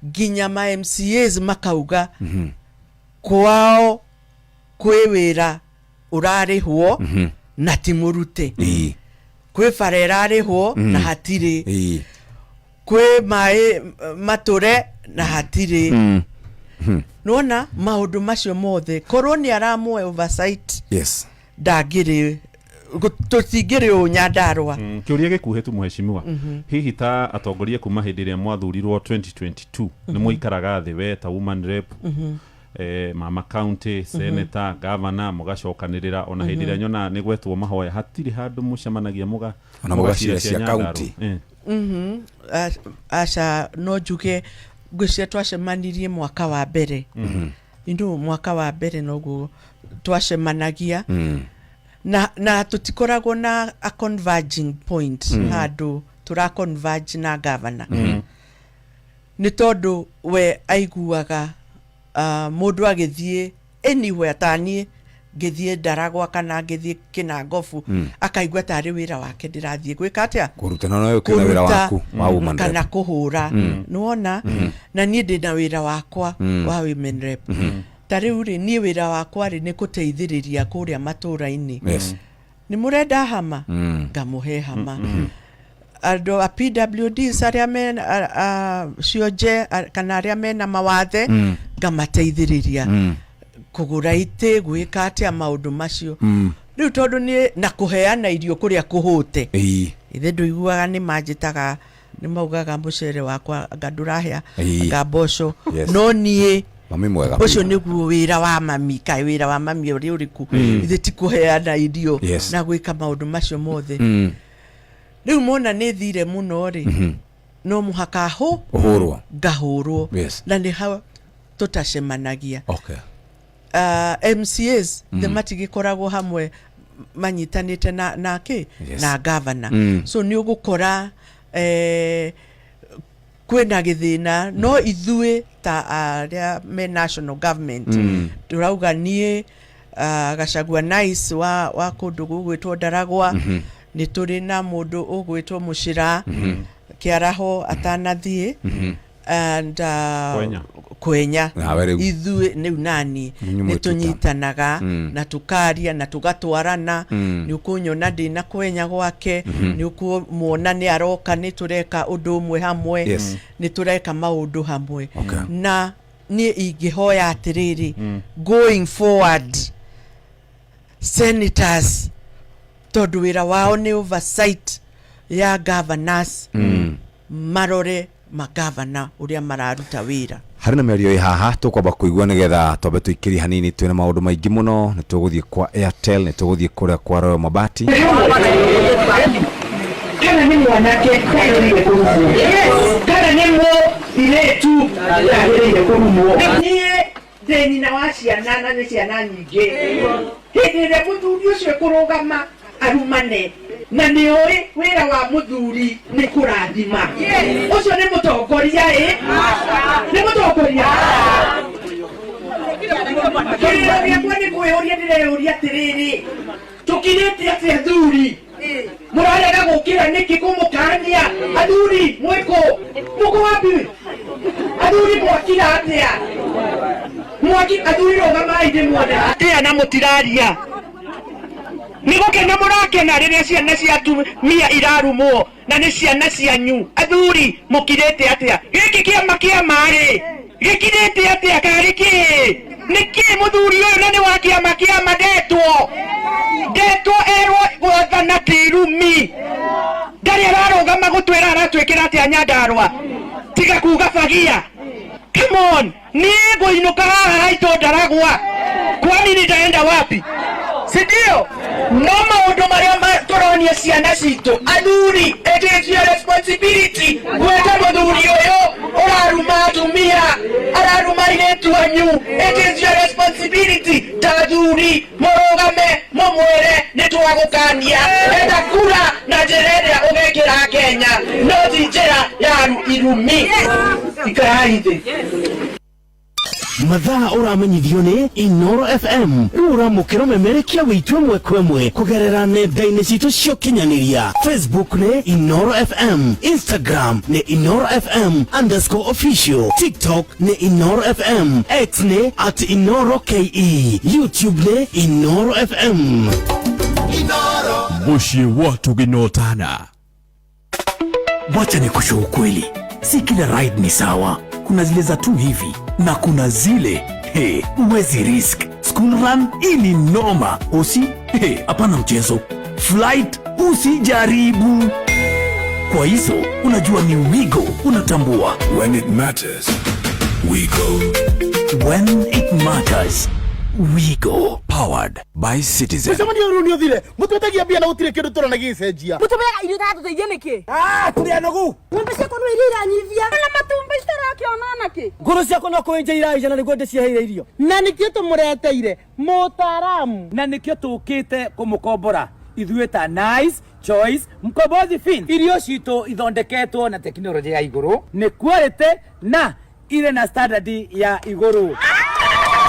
nginya ma MCAs makauga kwao kwĩ wĩra ũrarĩhwo na ti mũrute, kwĩ bara ĩrarĩhwo na hatirĩ, kwĩ maĩ matũre na hatirĩ. Nĩwona maũndũ macio mothe, korwo nĩ aramũe oversight, ndangĩrĩ tũtingĩrĩ ũũ Nyandarũa. Kĩũria gĩkuhĩ tu, mũheshimiwa, hihi ta atongoria kuma hĩndĩ ĩrĩa mwathurirwo 2022, nĩ mũikaraga thĩ, we ta woman rep, mama county senator, governor, mũgacokanĩrĩra? Ona hĩndĩ ĩrĩa nyona nĩ gwetwo mahoya, hatirĩ handũ mũcemanagia mũga Ona mũgacira mũgacira cia Nyandarũa? county. Aca, no njuge ngwĩciria twacemanirie mwaka wa mbere, mwaka wa mbere noguo twacemanagia, na tũtikoragwo na a converging point, handũ tũra converge na governor, nĩ tondũ we aiguaga mũndũ agĩthiĩ anywhere, ta niĩ ngĩthiĩ Ndaragwa kana ngĩthiĩ Kĩnangobu, akaigua tarĩ wĩra wake ndĩrathiĩ gwĩka atĩa? Kũruta. No ũkĩrĩ na wĩra Kũruta waku wa woman rep. Kana kũhũra, nĩwona? Na niĩ ndĩ na wĩra wakwa wa women rep. Ta rĩu rĩ, niĩ wĩra wakwa rĩ nĩ kũteithĩrĩria kũrĩa matũũra-inĩ. Nĩ mũrenda hama, ngamũhe hama. Andũ a PWDs arĩa mena cionje kana arĩa mena mawathe, ngamateithĩrĩria kũgũra itĩ, gwĩka atĩa, maũndũ macio. Rĩu tondũ nĩ na kũheana irio kũrĩa kũhũte, ithe ndũiguaga nĩ manjĩtaga, nĩ maugaga mũcere wakwa anga ndũrahĩa, anga mboco. No niĩ Mami mwega. Ũcio nĩguo wĩra wa mami. Kaĩ wĩra wa mami ũrĩ ũrĩkũ ithe ti kũheana irio na gwĩka maũndũ macio mothe? Rĩu mona nĩ thire mũno rĩ, no mũhaka hũ Ũhũrwo. Ngahũrwo. Na nĩ hau tũtacemanagia. MCAs mm. matigĩkoragwo hamwe manyitanĩte na kĩ na governor. So nĩ ũgũkora Kwĩna gĩthĩna, no ithuĩ ta arĩa me national government tũrauga niĩ Gachagua Nice wa kũndũ gũgwĩtwo Ndaragwa, nĩ tũrĩ na mũndũ ũgwĩtwo Mũcĩra Kĩaraho atanathiĩ and Kwenya. Kwenya. Nawe rĩu. Ithuĩ rĩu nani Inyuĩ nĩ mwĩtuta. Tũnyitanaga na tũkaria na tũgatwarana. Nĩ ũkũnyona ndĩna Kwenya gwake, nĩ ũkũmuona nĩ aroka, nĩ tũreka ũndũ ũmwe hamwe. Nĩ tũreka maũndũ hamwe. Na niĩ ingĩhoya atĩrĩrĩ, going forward, senators, tondũ wĩra wao nĩ oversight ya governors, marore magavana ũrĩa mararuta wĩra. Harĩ na mĩario ĩ haha tũkwamba kũigua nĩgetha twambe tũikĩrie hanini. Twĩna maũndũ maingĩ mũno. Nĩ tũgũthiĩ kwa Airtel, nĩ tũgũthiĩ kũrĩa kwa Royal Mabati. Kana nĩ mwanake ndagĩrĩire kũrumwo, kana nĩ mũirĩtu ndagĩrĩire kũrumwo. Niĩ ndĩ nyina wa ciana na nĩ ciana nyingĩ. Hĩndĩ ĩrĩa mũthuri ũcio ekũrũgama arumane na nĩ ũĩ wĩra wa mũthuri nĩ kũrathima, ũcio nĩ mũtongoria? Ĩ nĩ mũtongoria? Kĩrĩro gĩakwa nĩ kwĩyũria, ndĩreyũria atĩrĩrĩ, tũkirĩte atĩ athuri mũrarega gũkĩra nĩkĩ kũmũkania? Athuri mwĩkũ? Mũkũ wapi? Athuri mwakira atĩa? Mwaki athuri, rũgamai ndĩmuone atĩa na mũtiraria. Nĩ gũkena mũrakena rĩrĩa ciana cia atumia irarumwo na nĩ ciana cianyu? Athuri mũkirĩte atĩa? Gĩkĩ kĩama kĩa marĩ gĩkirĩte atĩa? Karĩ kĩ nĩkĩ mũthuri ũyũ na nĩ wa kĩama kĩama ndetwo ndetwo erwo gwathana ti irumi, ndarĩ ararũgama gũtwĩra aratwĩkĩra atĩa Nyandarũa tiga kuga fagia. Come on, niĩ ngũinũka haha haitũ Ndaragwa, kwani nitaenda wapi? Si ndio? No maũndũ marĩa tũronia ciana citũ, athuri, it is your responsibility gweta mũthuri ũyũ ũraruma atumia, araruma airĩtu anyu. It is your responsibility ta athuri mũrũgame mũmwĩre nĩ twagũkania, enda kura na njĩra ĩrĩa ũgekĩra Kenya, no ti njĩra ya irumi. Ikarai thĩ. Mathaa ũramenyithio nĩ Inoro FM. Rĩu ũramũkĩra ũmemerekia witũ ĩmwe kwa ĩmwe kũgerera nenda-inĩ citũ cia ũkinyanĩria. Facebook nĩ Inoro FM, Instagram nĩ InoroFM_official, TikTok nĩ Inoro FM, X nĩ @InoroKE, YouTube nĩ Inoro FM. Muciĩ watu ginotana. Wacha ni kushow ukweli, si kila ride ni sawa. Kuna zile za tu hivi na kuna zile he, huwezi risk. School run hii ni noma. Usi he, hapana mchezo. Flight usijaribu. Kwa hizo unajua ni Wigo, unatambua. When it matters, we go. When it matters, we go. Powered by Citizen. Mũcemanio ũyũ nĩ ũthire, mũtwetagia mbia na gũtirĩ kĩndũ tũrona gĩgĩcenjia. Mũtũmĩraga irio itatũteithia nĩkĩ? Tũrĩ anogu. Ng'ombe ciakwa no iria iranyivia na matumbĩ citarakĩona nakĩ. Ngũrũ ciakwa no kũenja iraija na nĩguo ndĩciheire irio. Na nĩkĩo tũmũreteire mũtaaramu. Na nĩkĩo tũkĩte kũmũkombora ithuĩ ta Nice Choice Mkombozi Feeds. Irio citũ ithondeketwo na tekinoronjĩ ya igũrũ, nĩ quality na irĩ na standard ya igũrũ.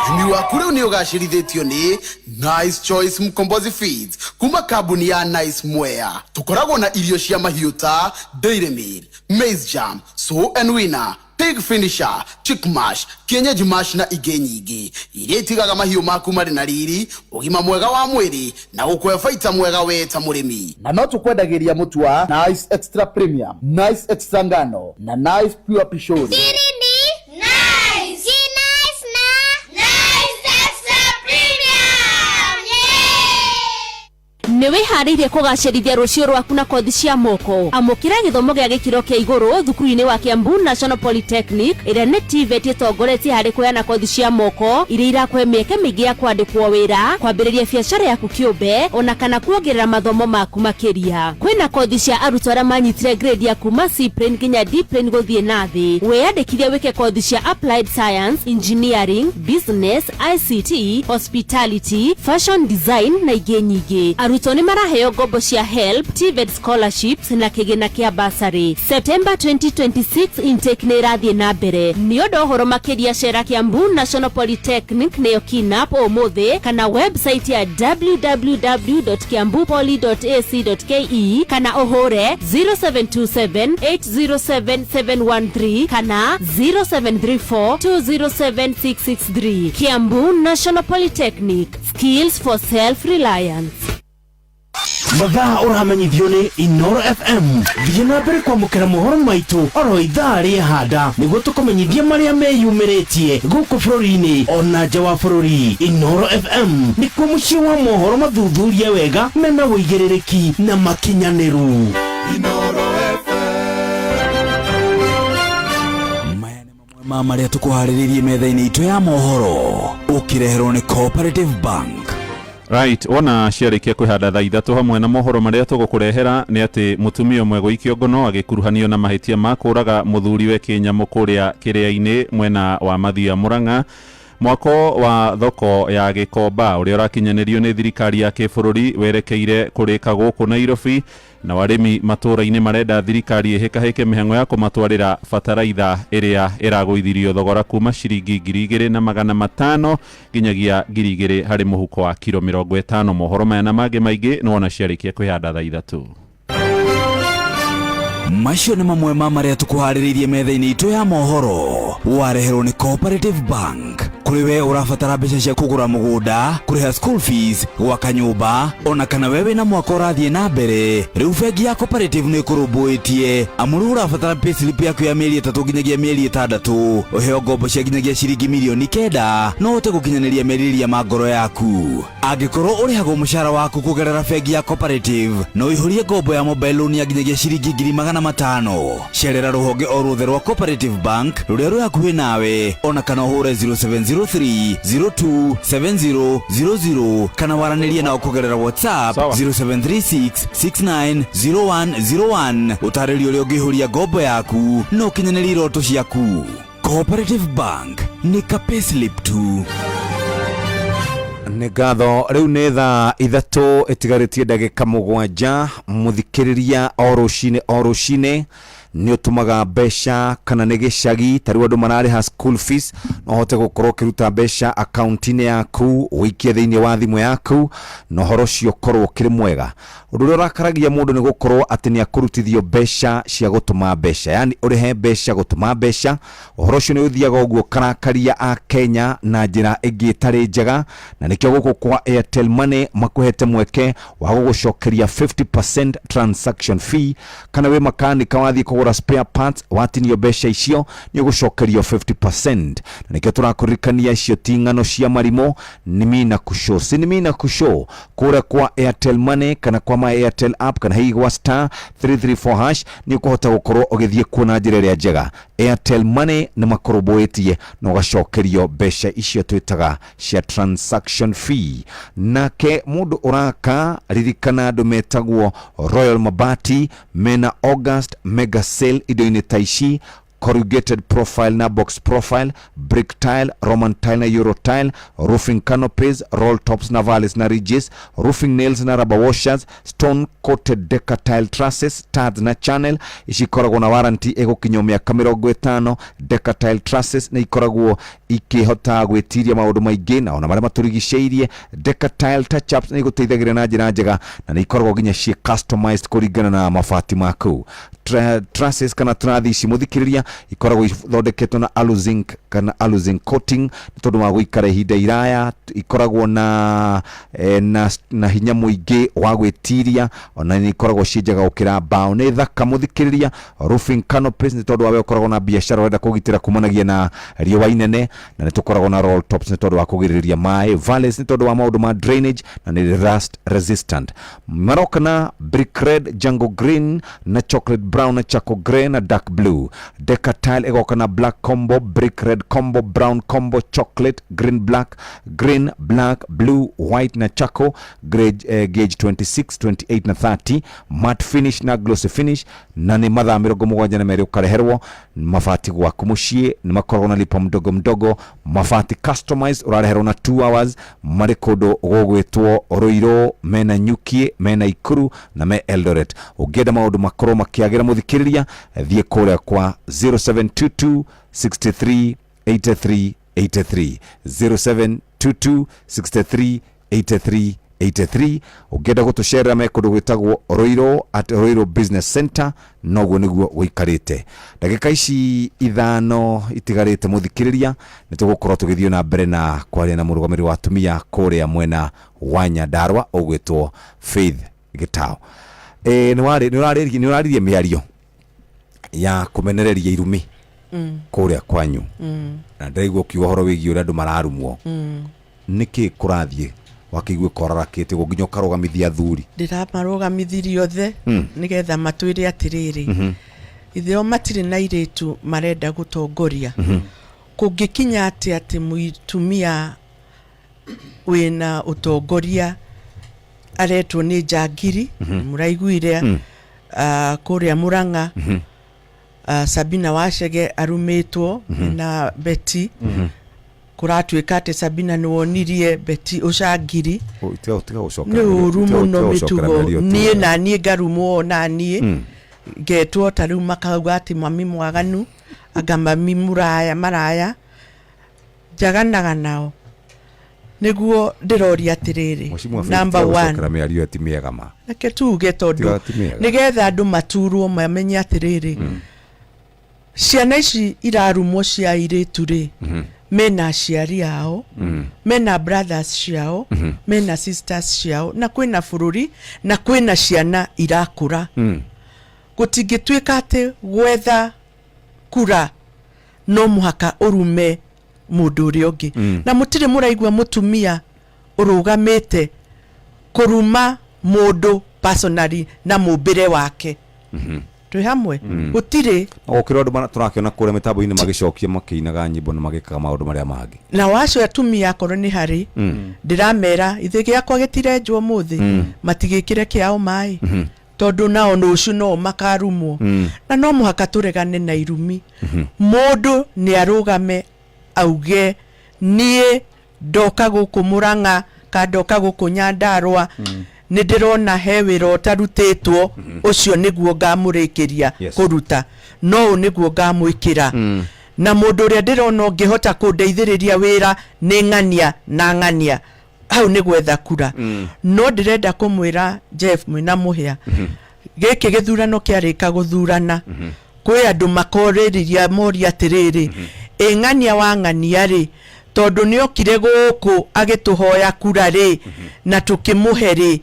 Ũrĩmi waku rĩu nĩ ũgacĩrithĩtio nĩ Nice Choice Mkombozi Feeds kuma kambuni ya Nice Mwea. Tũkoragwo na irio cia mahiũ ta Dairy Meal, Maize Jam, Sow and Winner, Pig Finisher, Chick Mash, Kienyeji Mash na ingĩ nyingĩ iria itigaga mahiũ maku marĩ na riri, ũgima mwega wa mwĩrĩ na gũkũhe baita mwega we ta mũrĩmi. Na no tũkwendagĩria mũtu wa Nice Extra Premium, Nice Extra Ngano na Nice Pure Pishori. Ni Nice. Si Nice na Nice Extra Premium. Yeah! Nĩ wĩharĩirie kũgacĩrithia rũciũ rwaku na kothi cia moko? Amũkĩra gĩthomo gĩa gĩkĩro kĩa igũrũ thukuru-inĩ wa Kiambu National Polytechnic, ĩrĩa nĩ TVET ĩtongoretie harĩ kũheana kothi cia moko iria irakũhe mĩeke mĩingĩ ya kwandĩkwo wĩra, kwambĩrĩria biacara yaku kĩũmbe, ona kana kuongerera mathomo maku makĩria. Kwĩna kothi cia arutwo arĩa manyitire grade ya kuma C plain nginya D plain gũthiĩ na thĩ. Wĩyandĩkithie wĩke kothi cia applied science, engineering, business, ICT, hospitality, fashion design na ingĩ nyingĩ. Arutwo nĩ Arutwo nĩ maraheo ngombo cia HELB, TVET scholarships na kĩgĩna kĩa bursary. September 2026 intake nĩ ĩrathiĩ na mbere. Nĩ ũndũ ũhoro makĩria cera Kiambu National Polytechnic nĩyo KINAP ũmũthĩ kana website ya www.kiambupoly.ac.ke kana ũhũre 0727 807 713 kana 0734 207 663. Kiambu National Polytechnic, skills for self-reliance. Mathaa ũramenyithio nĩ Inoro FM. Thiĩ na mbere kwamũkĩra mohoro maitũ oro ithaa rĩehanda nĩguo tũkũmenyithie marĩa meyumĩrĩtie gũkũ bũrũri-inĩ ona nja wa bũrũri. Inoro FM nĩkuo mũciĩ wa mohoro mathuthurie wega mena ũigĩrĩrĩki na makinyanĩru. Ma marĩa tũkũharĩrĩirie metha-inĩ itũ ya mohoro ũkĩreherwo nĩ Cooperative Bank. Right, wona ciarĩkia kwĩhanda thaa 3 hamwe na mohoro marĩa tũgũkũrehera nĩ atĩ mũtumia ũmwe gũikio ngono agĩkuruhanio na mahĩtia ma kũraga mũthuriwe kĩnyamũ kũrĩa kĩrĩa-inĩ mwena wa Mathia Murang'a. Mwako wa thoko ya Gĩkomba ũrĩa ũrakinyanĩrio nĩ thirikari ya kĩbũrũri werekeire kũrĩka gũkũ Nairobi, na arĩmi matũũra-inĩ marenda thirikari ĩhĩkahĩke mĩhang'o ya kũmatwarĩra bataraitha ĩrĩa ĩragũithirio thogora kuma ciringi 2500 nginyagia 2000 harĩ mũhuko wa kiro 50. Mohoro maya na mangĩ maingĩ nĩ wona ciarĩkia kwĩhanda thaa 3. Macio nĩ mamwe ma marĩa tũkũharĩrĩirie metha-inĩ itũ ya mohoro wareherwo nĩ Cooperative Bank. Kũrĩ we ũrabatara mbeca cia kũgũra mũgũnda, kũrĩha school fees, gwaka nyũmba, ona kana we wĩna mwaka ũrathiĩ na mbere, rĩu bengi ya Cooperative nĩ ĩkũrũmbũĩtie. Amu rĩu ũrabatara payslip yaku ya mĩeri 3 nginyagia mĩeri 6, ũheo ngombo cia nginyagia ciringi mirioni 9 no ũhote gũkinyanĩria merirĩria ma ngoro yaku. Angĩkorwo ũrĩhagwo mũcara waku kũgerera bengi ya Cooperative, no ũihũrie ngombo ya mobile loan ya nginyagia ciringi 500,000. Cerera rũhonge o ruothe rwa Cooperative Bank rũrĩa rwĩ hakuhĩ nawe, ona kana ũhũre 0703 0270 00 kana waranĩrie nao kũgerera WhatsApp 0736 690101. Ũtarĩrio ũrĩa ũngĩihũria ngombo yaku na ũkinyanĩrie iroto ciaku. Cooperative Bank nĩ ka payslip tu. Nĩ ngatho. Rĩu nĩ thaa 3 ĩtigarĩtie ndagĩka 7. Mũthikĩrĩria, o rũcinĩ o rũcinĩ nĩ ũtũmaga mbeca kana nĩ gĩcagi, ta rĩu andũ mararĩha school fees, no ũhote gũkorwo ũkĩruta mbeca akaunti-inĩ yaku ũikie thĩinĩ wa thimũ yaku na ũhoro ũcio ũkorwo ũkĩrĩ mwega. Ũndũ ũrĩa ũrakaragia mũndũ nĩ gũkorwo atĩ nĩ akũrutithio mbeca cia gũtũma mbeca, yani ũrĩhe mbeca gũtũma mbeca. Ũhoro ũcio nĩ ũthiaga ũguo karakaria a Kenya na njĩra ĩngĩ ĩtarĩ njega, na nĩkĩo gũkũ kwa Airtel Money makũhete mweke wa gũgũcokeria 50% transaction fee. Kana wĩ makanika wathiĩ kũgũra spare parts, watinio mbeca icio nĩ ũgũcokerio 50%. Na nĩkĩo tũrakũririkania icio ti ng'ano cia marimũ, nĩ mina kusho si nĩ mina kusho. Kũrĩa kwa Airtel Money kana kwa my Airtel app kana hihi gwa star 334 hash nĩ ũkũhota gũkorwo ũgĩthiĩ kuo na njĩra ĩrĩa njega. Airtel Money nĩ makũrũmbũĩtie na ũgacokerio mbeca icio twĩtaga cia transaction fee. Nake mũndũ ũraka, ririkana andũ metagwo Royal Mabati mena August mega sale indo-inĩ ta ici: corrugated profile na box profile, brick tile, Roman tile na Euro tile, roofing canopies, roll tops na valleys na ridges, roofing nails na rubber washers, stone coated deca tile trusses, studs na channel. Ici ikoragwo na warranty ĩgũkinywo mĩaka 50. Deca tile trusses nĩ ikoragwo ikĩhota gwĩtiria maũndũ maingĩ na ona marĩa matũrigicĩirie. Deca tile touch ups nĩ igũteithagĩrĩria na njĩra njega na nĩ ikoragwo nginya ciĩ customized kũringana na mabati maku. Trusses kana trathi ici, mũthikĩrĩria, ikoragwo ithondeketwo na aluzinc kana aluzinc coating nĩ tondũ wa gũikara ihinda iraya. Ikoragwo na hinya mũingĩ wa gwĩtiria, ona nĩ ikoragwo ciĩ njega gũkĩra mbaũ. Nĩ thaka, mũthikĩrĩria. Roofing canopies nĩ tondũ wa we ũkoragwo na biacara ũrenda kũgitĩra kumanagia na riũa inene, na nĩ tũkoragwo na roll tops nĩ tondũ wa kũgirĩrĩria maĩ, valleys nĩ tondũ wa maũndũ ma drainage, na nĩ rust resistant. Maroka na brick red, jungle green na chocolate brown na charcoal grey na dark blue. Deca Deca tile ĩgoka na black combo, brick red combo, brown combo, chocolate, green black, green black, blue, white na charcoal, grade, gauge 26, 28 na 30, matte finish na glossy finish, na nĩ mathaa 72 ũkareherwo mabati gwaku mũciĩ. Nĩ makoragwo na lipa mdogo mdogo, mabati customized ũrareherwo na 2 hours. Marĩ kũndũ gũgwĩtwo Ruiru, mena Nyuki, mena Ikuru na me Eldoret. Ũngĩenda maũndũ makorwo makĩagĩra, mũthikĩrĩria, thiĩ kũrĩa kwa 0722 63 83 83, 0722 63 83 83. Ũngĩenda gũtũcerera, me kũndũ gwĩtagwo Ruiru at Ruiru Business Center. Noguo nĩguo gũikarĩte. Ndagĩka ici 5 itigarĩte, mũthikĩrĩria, nĩ tũgũkorwo tũgĩthiĩ na mbere na kwaria na mũrũgamĩrĩri wa atumia kũrĩa mwena wa Nyandarua ũgwĩtwo Faith Gĩtao. Nĩ ũraririe mĩario ya kũmenereria irumi kũrĩa kwanyu, na ndĩraigua ũkiuga ũhoro wĩgiĩ ũrĩa andũ mararumwo. Nĩkĩ kũrathiĩ wakĩigua korarakĩte ũguo nginya ũkarũgamithia athuri? Ndĩramarũgamithirie othe nĩgetha matwĩre atĩrĩrĩ, itheo matirĩ na airĩtu marenda gũtongoria. Kũngĩkinya atĩ mũtumia wĩna ũtongoria aretwo nĩ njangiri? Mũraiguire kũrĩa Mũrang'a, Sabina Wacege arumĩtwo na Betty. Kũratuĩka atĩ Sabina nĩ wonirie Betty ũcangiri. Oh, tiga gũcokera Nĩ ũru mũno. Tiga gũcokera Mĩtugo mĩario niĩ tu. Na niĩ ngarumwo, na niĩ ngetwo ta rĩu makauga atĩ mami mwaganu, anga mami mũraya maraya njaganaga nao. Nĩguo ndĩroria atĩrĩrĩ, Mheshimiwa Faith, number tiga one, gũcokera mĩario ĩyo, ti mĩega ma. Reke tuge tondũ Tiga, ti mĩega. Nĩgetha andũ maturwo mamenye atĩrĩrĩ, ciana ici irarumwo cia airĩtu rĩ, mena aciari ao, mena brothers ciao, mena sisters ciao, na kwĩna bũrũri na kwĩna ciana irakũra. Gũtingĩtuĩka atĩ gwetha kura no mũhaka ũrume mũndũ ũrĩa ũngĩ. Na mũtirĩ mũraigua mũtumia ũrũgamĩte kũruma mũndũ personally na mũmbĩre wake. Twĩ hamwe? Gũtirĩ. Gũkĩrwo andũ tũrakĩona kũrĩa mĩtambo-inĩ magĩcokia, makĩinaga nyĩmbo na magĩkaga maũndũ marĩa mangĩ. Na wacio atumia akorwo nĩ harĩ ndĩramera ithe gĩakwa gĩtirenjwo mũthĩ, matigĩkĩre kĩao maĩ, tondũ nao rũciũ no makarumwo. Na no mũhaka tũregane na irumi. Mũndũ nĩ arũgame auge, niĩ ndoka gũkũ Mũrang'a ka ndoka gũkũ Nyandarua, nĩ ndĩrona he wĩra ũtarutĩtwo, ũcio nĩguo ngamũrĩkĩria kũruta, no ũũ nĩguo ngamwĩkĩra, na mũndũ ũrĩa ndĩrona ũngĩhota kũndeithĩrĩria wĩra nĩ ng'ania na ng'ania. Hau nĩ gwetha kura. No ndĩrenda kũmwĩra Jeff mwĩna mũhĩa, gĩkĩ gĩthurano kĩarĩka gũthurana, kwĩ andũ makorĩrĩria moria atĩrĩrĩ, ĩ ng'ania wa ng'ania rĩ, tondũ nĩ okire gũkũ agĩtũhoya kura rĩ, na tũkĩmũhe rĩ,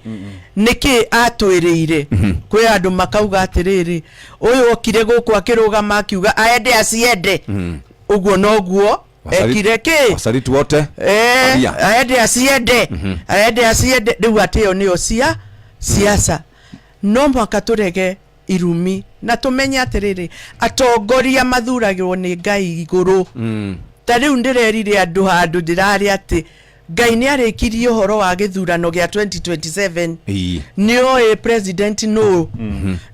nĩkĩ atwĩrĩire? Kwĩ andũ makauga atĩrĩrĩ, ũyũ okire gũkũ akĩrũgama akiuga aende aciende, ũguo noguo ekire kĩ. Wasaliti wote. Abia. Aende aciende, aende aciende. Rĩu atĩ ĩyo nĩyo cia siasa. No mũhaka tũrege irumi na tũmenye atĩrĩrĩ, atongoria mathuragĩrwo nĩ Ngai igũrũ. Ta rĩu ndĩrerire andũ handũ ndĩrarĩ atĩ Ngai nĩ arĩkirie ũhoro wa gĩthurano gĩa 2027. Nĩ oĩ president nũ,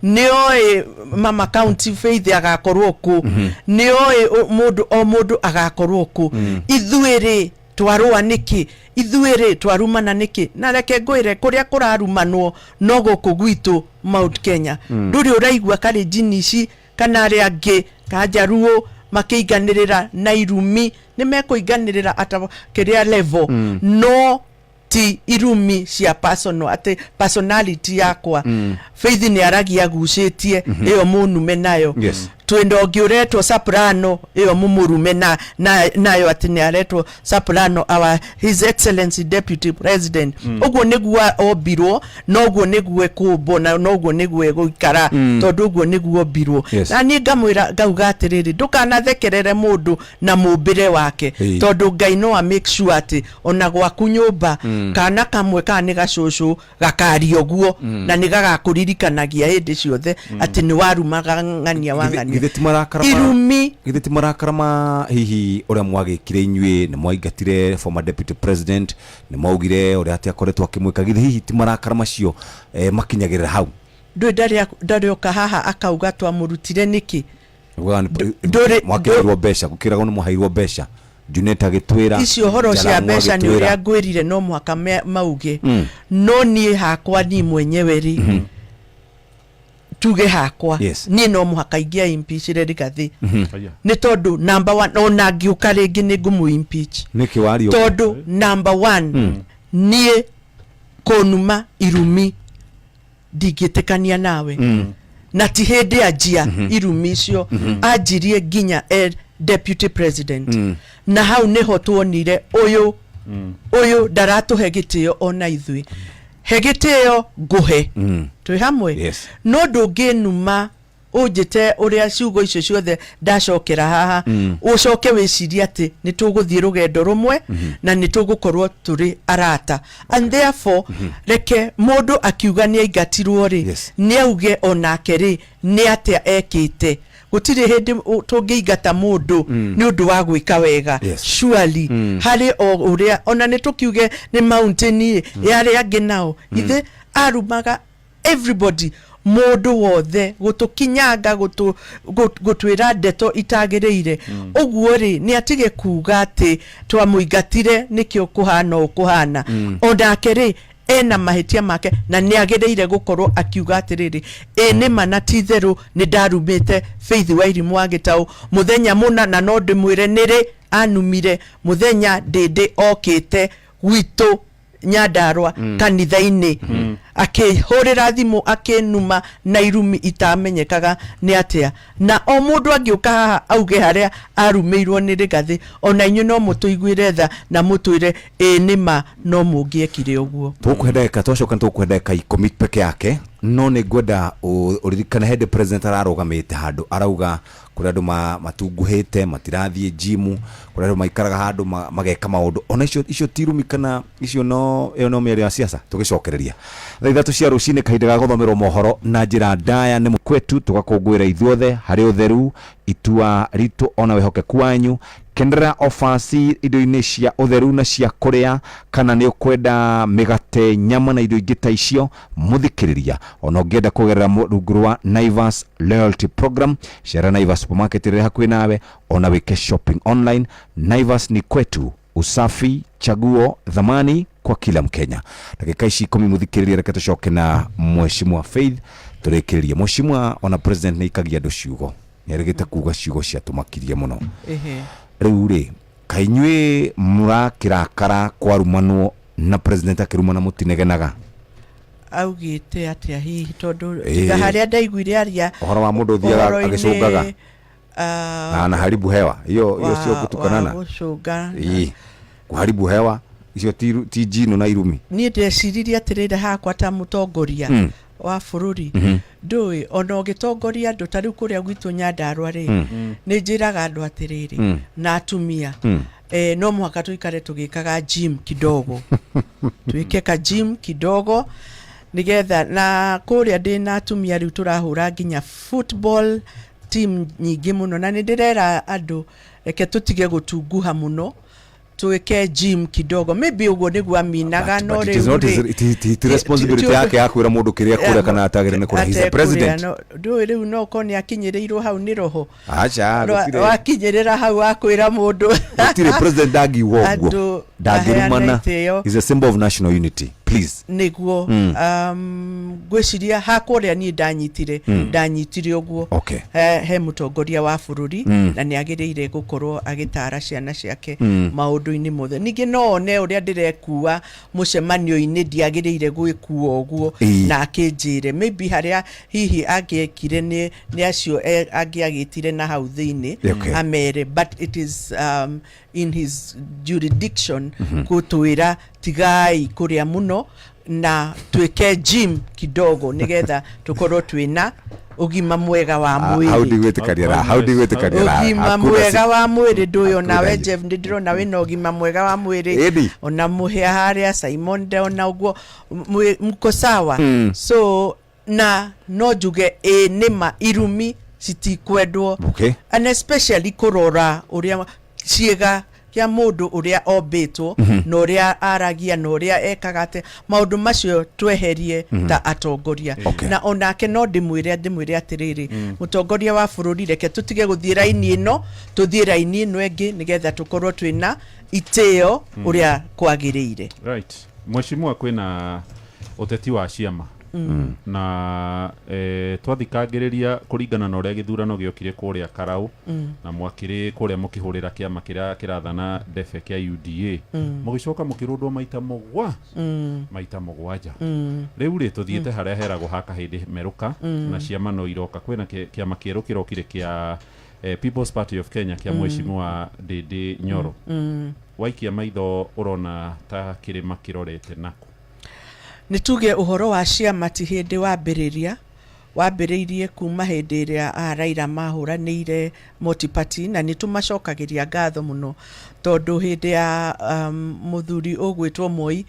nĩ oĩ mama county Faith agakorwo kũ, nĩ oĩ mũndũ o mũndũ agakorwo kũ. Ithuĩ rĩ, twarũa nĩkĩ? Ithuĩ rĩ, twarumana nĩkĩ? Na reke ngwĩre, kũrĩa kũrarumanwo no gũkũ gwitũ Mount Kenya. Ndũrĩ ũraigua Kalenjin ici kana arĩa angĩ kanjaruo makĩinganĩrĩra na irumi. Nĩ mekũinganĩrĩra ata kĩrĩa level, no ti irumi cia personal, atĩ personality yakwa. Faith nĩ aragia agucĩtie, ĩyo mũnume nayo. Twĩna ũngĩ ũretwo Soprano, ĩyo mũmũrume na nayo atĩ nĩ aretwo Soprano, our His Excellency Deputy President. Ũguo nĩguo ombirwo, noguo nĩguo ĩkũmbwo, na noguo nĩguo ĩgũikara, tondũ ũguo nĩguo ombirwo. Na niĩ ngamwĩra ngauga atĩrĩrĩ, ndũkanathekerere mũndũ na mũmbĩre wake, tondũ Ngai no a make sure atĩ ona gwaku nyũmba kana kamwe kana nĩ gacũcũ gakaria ũguo, na nĩ gagakũririkanagia hĩndĩ ciothe atĩ nĩ warumaga ng'ania wa ng'ania. Githĩ ti marakara Irumi. Githĩ ti marakara ma hihi ũrĩa mwagĩkire inyuĩ nĩ mwaingatire former deputy president, nĩ mwaugire ũrĩa atĩ akoretwo akĩmwĩka, githĩ hihi ti marakara macio makinyagĩrĩra hau? Ndũĩ ndarĩ oka haha akauga twamũrutire nĩkĩ. Ugaga mwakĩheirwo mbeca, gũkĩragwo nĩ mwaheirwo mbeca, Junet agĩtwĩra. Icio horo cia Jalang'o mbeca nĩ agĩtwĩra. Ũrĩa ngwĩrire, no mũhaka mauge. No niĩ hakwa, niĩ mwenyewe rĩ, tuge hakwa, niĩ no mũhaka ingĩa impeachire Rigathi, nĩ tondũ number one, ona ngĩũka rĩngĩ nĩ ngũmũ impeach. Nĩkĩ wario? Tondũ number one, niĩ kũnuma irumi ndingĩtĩkania nawe, na ti hĩndĩ anjia irumi icio, anjirie nginya e deputy president, na hau nĩho tuonire ũyũ ũyũ ndaratũhe gĩtĩo. Ona ithuĩ he gĩtĩo ngũhe, twĩ hamwe. No ndũngĩnuma ũnjĩte ũrĩa ciugo icio ciothe ndacokera haha, ũcoke wĩcirie atĩ nĩ tũgũthiĩ rũgendo rũmwe na nĩ tũgũkorwo tũrĩ arata. And therefore, reke mũndũ akiuga nĩ aingatirwo rĩ, nĩ auge onake rĩ nĩ atĩa ekĩte. Gũtirĩ hĩndĩ tũngĩingata mũndũ nĩ ũndũ wa gwĩka wega. Surely, harĩ o ũrĩa ona nĩ tũkiuge nĩ mountain ĩ ya arĩa angĩ nao ithe arumaga everybody, mũndũ wothe, gũtũkinyanga, gũtwĩra ndeto itagĩrĩire. Ũguo rĩ, nĩ atige kuga atĩ twamũingatire nĩkĩo kũhana ũũ kũhana. Onake rĩ ena mahĩtia make na nĩ agĩrĩire gũkorwo akiuga atĩrĩrĩ, ĩ nĩ ma na ti itherũ nĩ ndarumĩte Faith Wairimũ wa Gĩtaũ mũthenya mũna, na no ndĩmwĩre nĩrĩ anumire mũthenya ndĩndĩ okĩte gwitũ Nyandarua kanitha-inĩ, akĩhũrĩra thimũ akĩnuma na irumi itamenyekaga nĩ atĩa. Na o mũndũ angĩũka haha auge harĩa arumĩirwo nĩ Rĩgathĩ, ona inyuĩ no mũtũiguĩre tha na mũtwĩre ĩ nĩ ma no mũngĩekire ũguo. Tũkũhe ndagĩka, twacoka nĩ tũkũhe ndagĩka 10 peke yake, no nĩ ngwenda ũririkane hĩndĩ president ararũgamĩte handũ arauga kũrĩ andũ matunguhĩte matirathiĩ gym, kũrĩ andũ maikaraga handũ mageka maũndũ ona icio icio ti irumi kana icio no ĩyo no mĩario ya siasa. Tũgĩcokereria thaa 3 cia rũcinĩ, kahinda ga gũthomerwo mohoro na njĩra ndaya nĩ kwetu, tũgakũngũĩra ithuothe harĩ ũtheru, itua ritũ ona wĩhokeku wanyu. Kenderera offers indo-inĩ cia ũtheru na cia kũrĩa, kana nĩ ũkwenda mĩgate, nyama na indo ingĩ ta icio. Mũthikĩrĩria, ona ũngĩenda kũgerera rungu rwa Naivas loyalty program, cera Naivas supermarket ĩrĩa hakuhĩ nawe, ona wĩke shopping online. Naivas ni kwetu, usafi chaguo thamani kwa kila Mkenya. Ndagĩka ici 10, mũthikĩrĩria, reke tũcoke na Mheshimiwa Faith tũrĩkĩrĩrie. Mheshimiwa, ona president nĩ aikagia andũ ciugo, nĩ arĩgĩte kuga ciugo ciatũmakirie mũno. Rĩu rĩ, kaĩ inyuĩ mũrakĩrakara kwarumanwo na president akĩrumana mũtinegenaga? Augĩte atĩa hihi? Tondũ tiga harĩa ndaiguire aria Ũhoro wa mũndũ ũthiaga ũhoro-inĩ, agĩcũngaga na anaharibu hewa, hiyo hiyo sio kutukanana? Wa gũcũnga. Ĩĩ, kuharibu hewa icio ti njino na irumi. Niĩ ndeciririe atĩrĩrĩ, hakwa ta mũtongoria wa bũrũri, ndũĩ ona ũgĩtongoria andũ ta rĩu kũrĩa gwitũ Nyandarua rĩ, nĩ njĩraga andũ atĩrĩrĩ, na atumia, no mũhaka tũikare tũgĩkaga gym kidogo, twĩke ka gym kidogo nĩgetha na kũrĩa ndĩ na atumia rĩu tũrahũra nginya football team nyingĩ mũno, na nĩ ndĩrera andũ reke tũtige gũtunguha mũno, twĩke gym kidogo. Maybe ũguo nĩguo aminaga, no But it is not rĩu his, rĩ it is responsibility yake ya kwĩra mũndũ kĩrĩa kũrĩa kana atagĩrĩire nĩ kũrĩa. He's the president. Ndũĩ rĩu no korwo nĩ akinyĩrĩirwo hau nĩ roho. Aca, gũtirĩ. Wakinyĩrĩra hau wakwĩra mũndũ. Gũtirĩ, president ndangiuga ũguo. Andũ Ndangĩrumana. maheane itĩo. Is a symbol of national unity, please. Nĩguo. Ngwĩciria hakwa ũrĩa niĩ ndanyitire, ndanyitire ũguo. He mũtongoria wa bũrũri, na nĩ agĩrĩire gũkorwo agĩtara ciana ciake maũndũ-inĩ mothe. Ningĩ no one ũrĩa ndĩrekua mũcemanio-inĩ, ndiagĩrĩire gwĩkua ũguo, na akĩnjĩre maybe harĩa hihi angĩekire nĩ acio angĩagĩtire na hau thĩinĩ amere, but it is in his jurisdiction gũtwĩra tigai kũrĩa mũno na twĩke gym kidogo nĩgetha tũkorwo twĩna ũgima mwega wa Ah, hau mwĩrĩ. ndigwĩtĩkania na hau ndigwĩtĩkania na Ũgima hakuna mwega wa mwĩrĩ, ndũĩ onawe hakuna Jeff, nĩ ndĩrona wĩna ũgima mwega wa mwĩrĩ. Ĩni. Ona mũhĩa harĩa Simon ndona ũguo mko sawa. So na no njuge ĩ nĩma irumi Citikwendwo. And especially kũrora ũrĩa ciĩga kĩa mũndũ ũrĩa ombĩtwo na ũrĩa aragia na ũrĩa ekaga, atĩ maũndũ macio tweherie ta atongoria. Na onake no ndĩmwĩre atĩrĩrĩ, mũtongoria wa bũrũri, reke tũtige gũthiĩ raini ĩno, tũthiĩ raini ĩno ĩngĩ, nĩgetha tũkorwo twĩna itĩo ũrĩa kwagĩrĩire. Right, mheshimiwa, kwĩna ũteti wa ciama na twathikangĩrĩria kũringana na ũrĩa gĩthurano gĩokire kũrĩa Karau na mwakĩrĩ kũrĩa mũkĩhũrĩra kĩama kĩrĩa kĩrathana ndebe kĩa UDA, mũgĩcoka mũkĩrũndwo maita 7. Rĩu rĩ, tũthiĩte harĩa heragwo ha kahĩndĩ merũka na ciama no iroka. Kwĩna kĩama kĩerũ kĩrokire kĩa People's Party of Kenya kĩa mheshimiwa Ndindi Nyoro. Waikia maitho, ũrona ta kĩrĩma kĩrorete nako? Nĩ tuge ũhoro wa ciama ti hĩndĩ wambĩrĩria, wambĩrĩirie kuma hĩndĩ ĩrĩa a Raila mahũranĩire multi-party, na nĩ tũmacokagĩria ngatho mũno, tondũ hĩndĩ ya mũthuri ũgwĩtwo Moi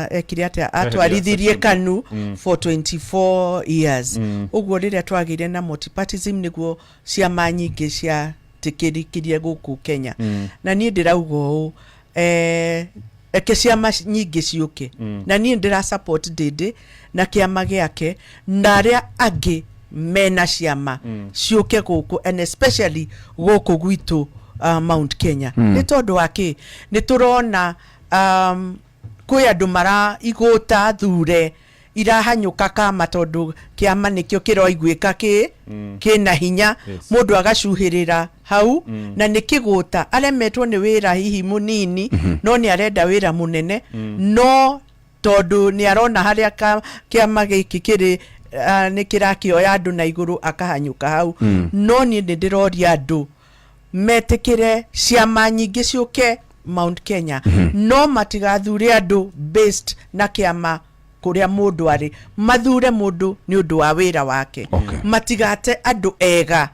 ekire atĩa? Atwarithirie KANU for 24 years. Ũguo rĩrĩa twagĩire na multipartism, nĩguo ciama nyingĩ ciatĩkĩrikirie gũkũ Kenya. Na niĩ ndĩrauga ũũ, reke ciama nyingĩ ciũke. Na niĩ ndĩra support Ndindi na kĩama gĩake na arĩa angĩ mena ciama ciũke gũkũ, and especially gũkũ gwitũ Mount Kenya. Nĩ tondũ wa kĩ? Nĩ tũrona kwĩ andũ mara igũta thure irahanyũka kama, tondũ kĩama nĩkĩo kĩroiguĩka kĩna hinya. Mũndũ agacuhĩrĩra hau na nĩ kĩgũta, aremetwo nĩ wĩra hihi mũnini, no nĩ arenda wĩra mũnene, no tondũ nĩ arona harĩa kĩama gĩkĩ kĩrĩ nĩ kĩrakĩoya andũ na igũrũ, akahanyũka hau. No niĩ nĩ ndĩroria andũ metĩkĩre ciama nyingĩ ciũke Mount Kenya, no matigathure andũ based na kĩama kũrĩa mũndũ arĩ. Mathure mũndũ nĩ ũndũ wa wĩra wake. Matigate andũ ega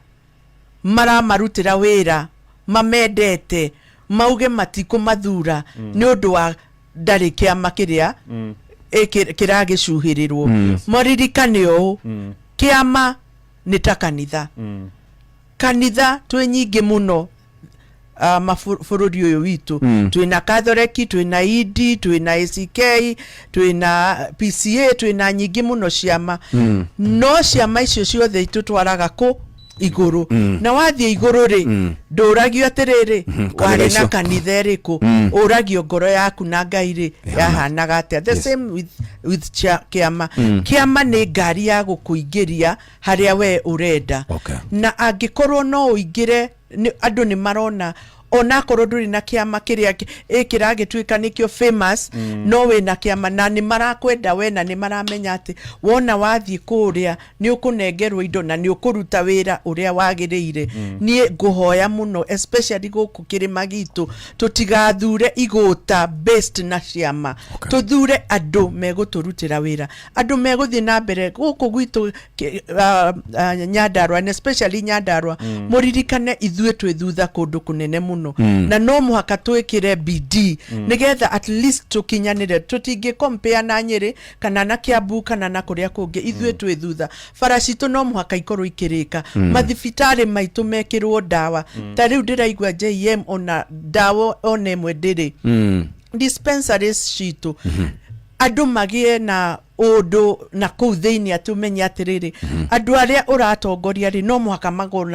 maramarutĩra wĩra mamendete, mauge matikũmathura nĩ ũndũ wa ndarĩ kĩama kĩrĩa kĩragĩcuhĩrĩrwo. Maririkane ũũ, kĩama nĩ ta kanitha. Kanitha twĩ nyingĩ mũno mabũrũri ũyũ witũ. Twĩna Catholic, twĩna ED, twĩna ACK, twĩna PCA, twĩna nyingĩ mũno ciama. No ciama icio ciothe itũtwaraga kũ igũrũ. Na wathiĩ igũrũ rĩ, ndũragio atĩrĩrĩ, Kanitha warĩ na icio. kanitha ĩrĩkũ. Ũragio ngoro yaku na Ngai rĩ, yahanaga atĩa. The same with kĩama. Kĩama nĩ ngari ya gũkũingĩria harĩa we ũrenda. Na angĩkorwo no ũingĩre, andũ nĩ marona onakorwo ndũrĩ na kĩama kĩrĩa kĩragĩtuĩka nĩkĩo famous, no wĩna kĩama na nĩ marakwenda we, na nĩ maramenya atĩ wona wathiĩ kũrĩa nĩ ũkũnengerwo indo na nĩ ũkũruta wĩra ũrĩa wagĩrĩire. Niĩ ngũhoya mũno, especially gũkũ kĩrĩma gitũ, tũtigathure igũta based na ciama. Tũthure andũ megũtũrutĩra wĩra, andũ megũthiĩ na mbere gũkũ gwitũ Nyandarua, and especially Nyandarua. Mũririkane ithuĩ twĩ thutha kũndũ kũnene mũno, na no mũhaka twĩkĩre bidii nĩgetha at least tũkinyanĩre. Tũtingĩ compare na Nyĩrĩ kana na Kiambu kana na kũrĩa kũngĩ. Ithuĩ twĩ thutha. Bara citũ no mũhaka ikorwo ikĩrĩka, mathibitarĩ maitũ mekĩrwo ndawa. Ta rĩu ndĩraigua JM ona ndawa ona ĩmwe ndĩrĩ dispensaries citũ. Andũ magĩe na ũndũ na kũu thĩinĩ, atĩ ũmenye atĩrĩrĩ, andũ arĩa ũratongoria rĩ, no mũhaka magwo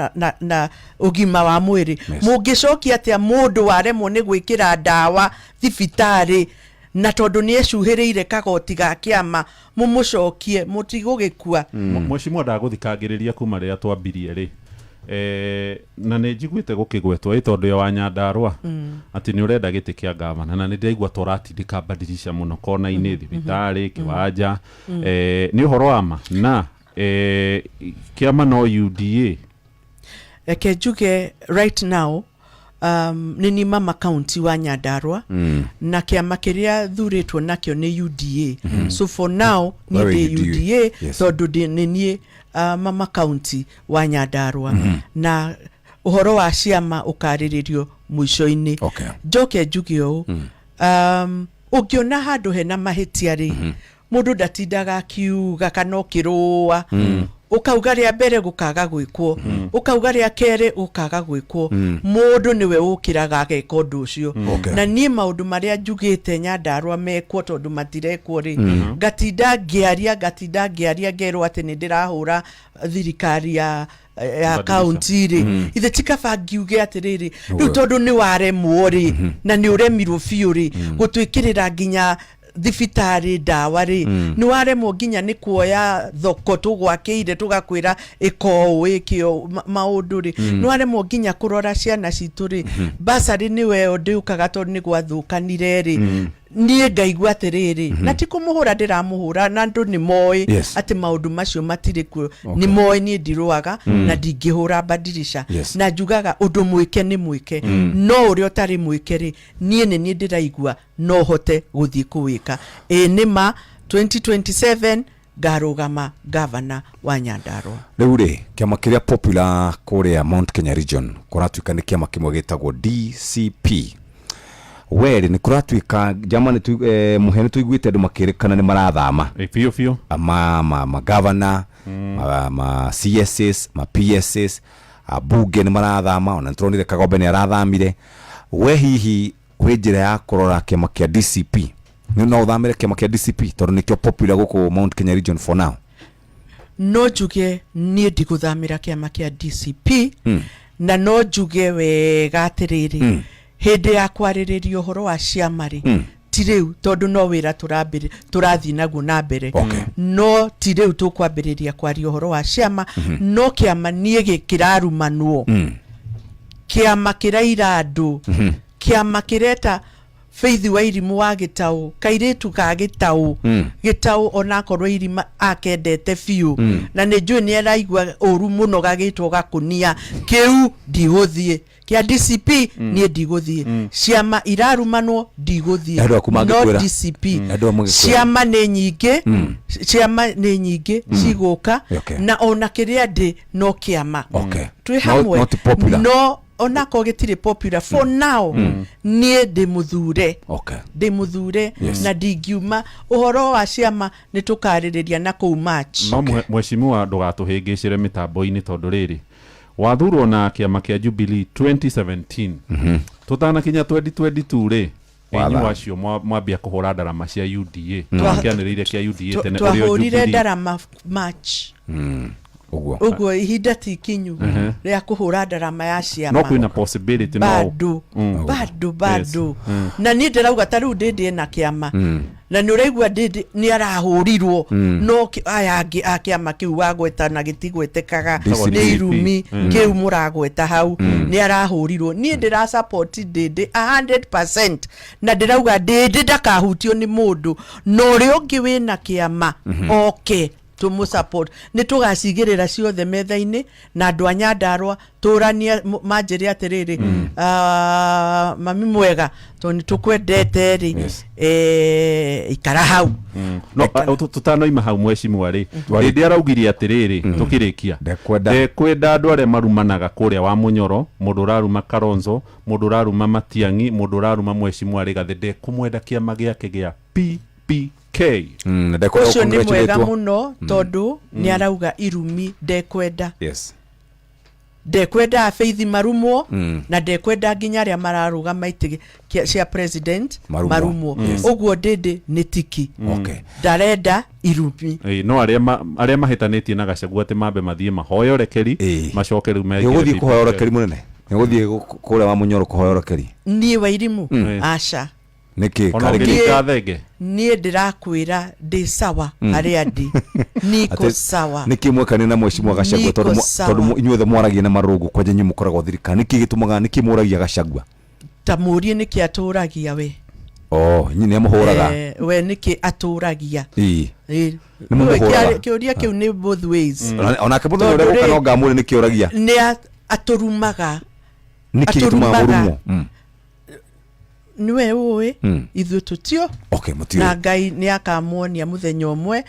na ũgima wa mwĩrĩ. Mũngĩcokia atĩa mũndũ waremwo nĩ gwĩkĩra ndawa thibitarĩ, na tondũ nĩ ecuhĩrĩire kagoti ga kĩama mũmũcokie, mũtigũgĩkua? Mheshimiwa, ndagũthikangĩrĩria kuma rĩrĩa twambirie rĩ, na nĩ njiguĩte gũkĩgwetwo ĩ tondũ ya wa Nyandarũa atĩ nĩ ũrenda gĩtĩ kĩa gavana, na nĩ ndĩraigua ta ũratindĩka badirisha mũno kona-inĩ, thibitarĩ, kĩwanja. Nĩ ũhoro wa ma na kĩama no UDA? Reke njuge right now, nĩ ni mama county wa Nyandarua na kĩama kĩrĩa thurĩtwo nakĩo nĩ UDA. So for now niĩ Wewe ndĩ UDA. UDA, tondũ nĩ niĩ mama county wa Nyandarua, na ũhoro wa ciama ũkarĩrĩrio mũico-inĩ. Njoke njuge ũũ, ũngĩona handũ hena mahĩtia rĩ, mũndũ ndatindaga akiuga kana ũkĩrũa. Ũkauga rĩa mbere gũkaga gwĩkwo, ũkauga rĩa kerĩ gũkaga gwĩkwo, mũndũ nĩwe ũkĩraga ageka ũndũ ũcio. Na niĩ maũndũ marĩa njugĩte Nyandarũa mekwo, tondũ matirekwo rĩ, ngatinda ngĩaria, ngatinda ngĩaria, ngerwo atĩ nĩ ndĩrahũra thirikari ya Badilisha. Kaunti rĩ, ithe ti kaba ngiuge atĩrĩrĩ, rĩu tondũ nĩ waremwo rĩ, na nĩ ũremirwo biũ rĩ, gũtwĩkĩrĩra nginya thibitarĩ ndawa rĩ, nĩ waremwo nginya nĩ kuoya thoko tũgwakĩire tũgakwĩra ĩka ũũ, ĩke ũũ, maũndũ rĩ, nĩ waremwo nginya kũrora ciana citũ rĩ, basarĩ nĩwe ĩyo ndĩũkaga tondũ nĩ gwathũkanire rĩ, niĩ ngaigua atĩrĩrĩ, na ti kũmũhũra ndĩramũhũra, na andũ nĩ moĩ atĩ maũndũ macio matirĩ kuo, nĩ moĩ niĩ ndirũaga na ndingĩhũra badirisha. Na njugaga ũndũ mwĩke nĩ mwĩke, no ũrĩa ũtarĩ mwĩke rĩ, niĩ nĩ niĩ ndĩraigua no hote gũthiĩ kũwĩka. Ĩĩ, nĩ ma 2027 ngarũgama gavana wa Nyandarua. Rĩu rĩ, kĩama kĩrĩa popular kũrĩa Mount Kenya region kũratuĩka nĩ kĩama kĩmwe gĩtagwo DCP. Werĩ nĩ kũratuĩka njama nĩ mũhe nĩ tũiguĩte andũ makĩrĩkana nĩ marathama. Biũ biũ. Ma governor, ma CSs, ma PSs, ambunge nĩ marathama, ona nĩ tũronire Kagombe nĩ arathamire. We hihi kwĩ njĩra ya kũrora kĩama kĩa DCP, nĩ no ũthamĩre kĩama kĩa DCP tondũ nĩkĩo popular gũkũ Mount Kenya region for now? No njuge niĩ ndigũthamĩra kĩama kĩa DCP, na no njuge wega atĩrĩrĩ, hĩndĩ ya kwarĩrĩria ũhoro wa ciama rĩ, ti rĩu, tondũ no wĩra tũrathiĩ naguo na mbere. No ti rĩu tũkwambĩrĩria kwaria ũhoro wa ciama. No kĩama niĩ kĩrarumanwo, kĩama kĩraira andũ, kĩama kĩreta Faith wa Irimũ wa Gĩtaũ, kairĩtu ga Gĩtaũ. Gĩtaũ onakorwo Irima akendete biũ, na nĩ njũĩ nĩ araigua ũru mũno gagĩtwo gakũnia kĩu. Ndigũthiĩ kĩa DCP, niĩ ndigũthiĩ. Ciama irarumanwo, ndigũthiĩ. Andũ aku No mangĩkwĩra. DCP. Andũ amwe mangĩkwĩra. Ciama nĩ nyingĩ, ciama nĩ nyingĩ cigũka. Na ona kĩrĩa ndĩ no kĩama twĩ hamwe. Not popular. No onakorwo gĩtirĩ popular for now, niĩ ndĩ mũthure. Ndĩ mũthure. Na ndingiuma. Ũhoro wa ciama nĩ tũkarĩrĩria na kũu March. No mheshimiwa, ndũgatũhĩngĩcĩre mĩtambo-inĩ, tondũ rĩrĩ wathurwo na kĩama kĩa Jubilee 2017, tũtanakinya 2022 rĩ, Watha. inyu acio mwambia kũhũra ndarama cia UDA, kĩanĩrĩire kĩa UDA tene ũrĩ o Twahũrire Jubilee. ndarama March. Ũguo. Ũguo ihinda ti kinyu rĩa kũhũra ndarama ya ciama. No kwĩna possibility no Bado, bado, bado. Na niĩ ndĩrauga ta rĩu ndĩndĩ na kĩama, na nĩ ũraigua ndĩndĩ nĩ arahũrirwo, no aya angĩ a kĩama kĩu wagweta na gĩtigwetekaga. DCP. Nĩ irumi kĩu mũragweta hau, nĩ arahũrirwo. Niĩ ndĩra support ndĩndĩ 100%, na ndĩrauga ndĩndĩ ndakahutio nĩ mũndũ, na ũrĩa ũngĩ wĩna kĩama oke tũmũ support. Nĩ tũgacigĩrĩra ciothe metha-inĩ na andũ a Nyandarũa tũranie, manjĩre atĩrĩrĩ, "Ah, mami mwega, tondũ nĩ tũkwendete rĩ, ikara hau." No tũtanoima hau, mheshimiwa rĩ, hĩndĩ araugire atĩrĩrĩ, tũkĩrĩkia, Ndekwenda. Ndekwenda andũ arĩa marumanaga kũrĩa wa Mũnyoro, mũndũ ũraruma Kalonzo, mũndũ ũraruma Matiang'i, mũndũ ũraruma mheshimiwa Rigathĩ, ndekũmwenda kĩama gĩake gĩa PPK. Na ndekwenda Ũcio nĩ mwega gũ-congratulate-wo. mũno, tondũ nĩ arauga irumi ndekwenda. Ndekwenda Faith marumwo, na ndekwenda nginya arĩa mararũgama itĩ cia president Marumwo. marumwo. Ũguo ndĩndĩ nĩ tiki ndarenda irumi. Ĩĩ, no arĩa arĩa mahĩtanĩtie na Gachagua atĩ mambe mathiĩ mahoe ũrekeri, macoke rĩu Nĩ mekĩre ũgũthiĩ kũhoya PPK. ũrekeri mũnene? Nĩ ũgũthiĩ kũrĩa wa Mũnyoro kũhoya ũrekeri? Niĩ wa Irimũ? Aca. Nĩkĩ? Ona Karĩ ũngĩringa thenge. Niĩ ndĩrakwĩra ndĩ sawa harĩa ndĩ, niko sawa. Nĩkĩ mwekane na mheshimiwa Gachagua? Niko Tondũ sawa. tondũ inyuothe mwaragia na marũngũ, kwanja inyuĩ mũkoragwo thirikari, nĩkĩ gĩtũmaga, nĩkĩ mũragia Gachagua? Ta mũrie nĩkĩ atũragia we. Oh, inyuĩ nĩ amũhũraga? We nĩkĩ atũragia? Ĩĩ. Nĩ Ũĩ, mũmũhũraga? Kĩũria kĩu nĩ both ways. Onake mũthenya ũrĩa Tondũ gũka rĩ- no ngamũre nĩkĩ ũragia. Nĩ atũrumaga. Nĩkĩ gĩtũmaga Atũrumaga. mũrumwo? Nĩwe ũĩ, ithuĩ tũtio. Okay, mũtiũĩ. Na Ngai nĩ akamuonia mũthenya ũmwe.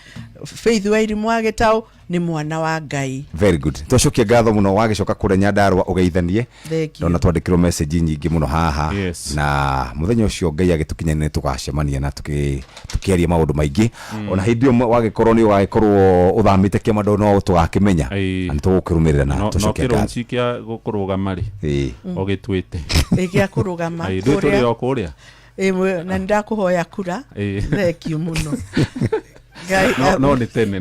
Faith wa Irimũ wa Gĩtaũ, Nĩ mwana wa Ngai. Very good. Twacokia ngatho mũno, wagĩcoka kũrĩa Nyandarũa ũgeithanie. Thank you. Ndona twandĩkĩrwo message nyingĩ mũno haha. Na mũthenya ũcio Ngai agĩtũkinyania nĩ tũgacemania na tũkĩaria maũndũ maingĩ. Ona hĩndĩ ĩyo wagĩkorwo nĩ ũgagĩkorwo ũthamĩte kĩama ndo no tũgakĩmenya na nĩ tũgũkĩrũmĩrĩra na No no tũcokie ngatho. Kĩrũnci kĩa gũkũrũgama rĩ, ũgĩtuĩte? Ĩ, gĩa kũrũgama. Ĩ, ithuĩ tũrĩ o kũrĩa. Ĩ, na nĩ ndakũhoya kura. Thank you mũno. Ngai No no nĩ tene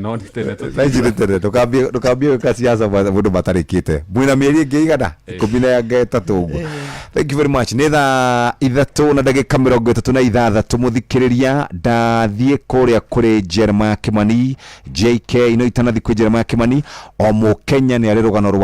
Thaa ici nĩ tene, ndũkambie gwĩka siasa mũndũ matarĩkĩte mwĩna mĩeri ĩngĩ igana 13 ũguo. Thank you very much. Nĩ thaa 3 na ndagĩka 36. Mũthikĩrĩria, ndathiĩ kũrĩa kũrĩ Jeremiah Kimani JK. No itanathiĩ kwĩ Jeremiah Kimani, o mũkenya nĩ arĩ rũgano rwa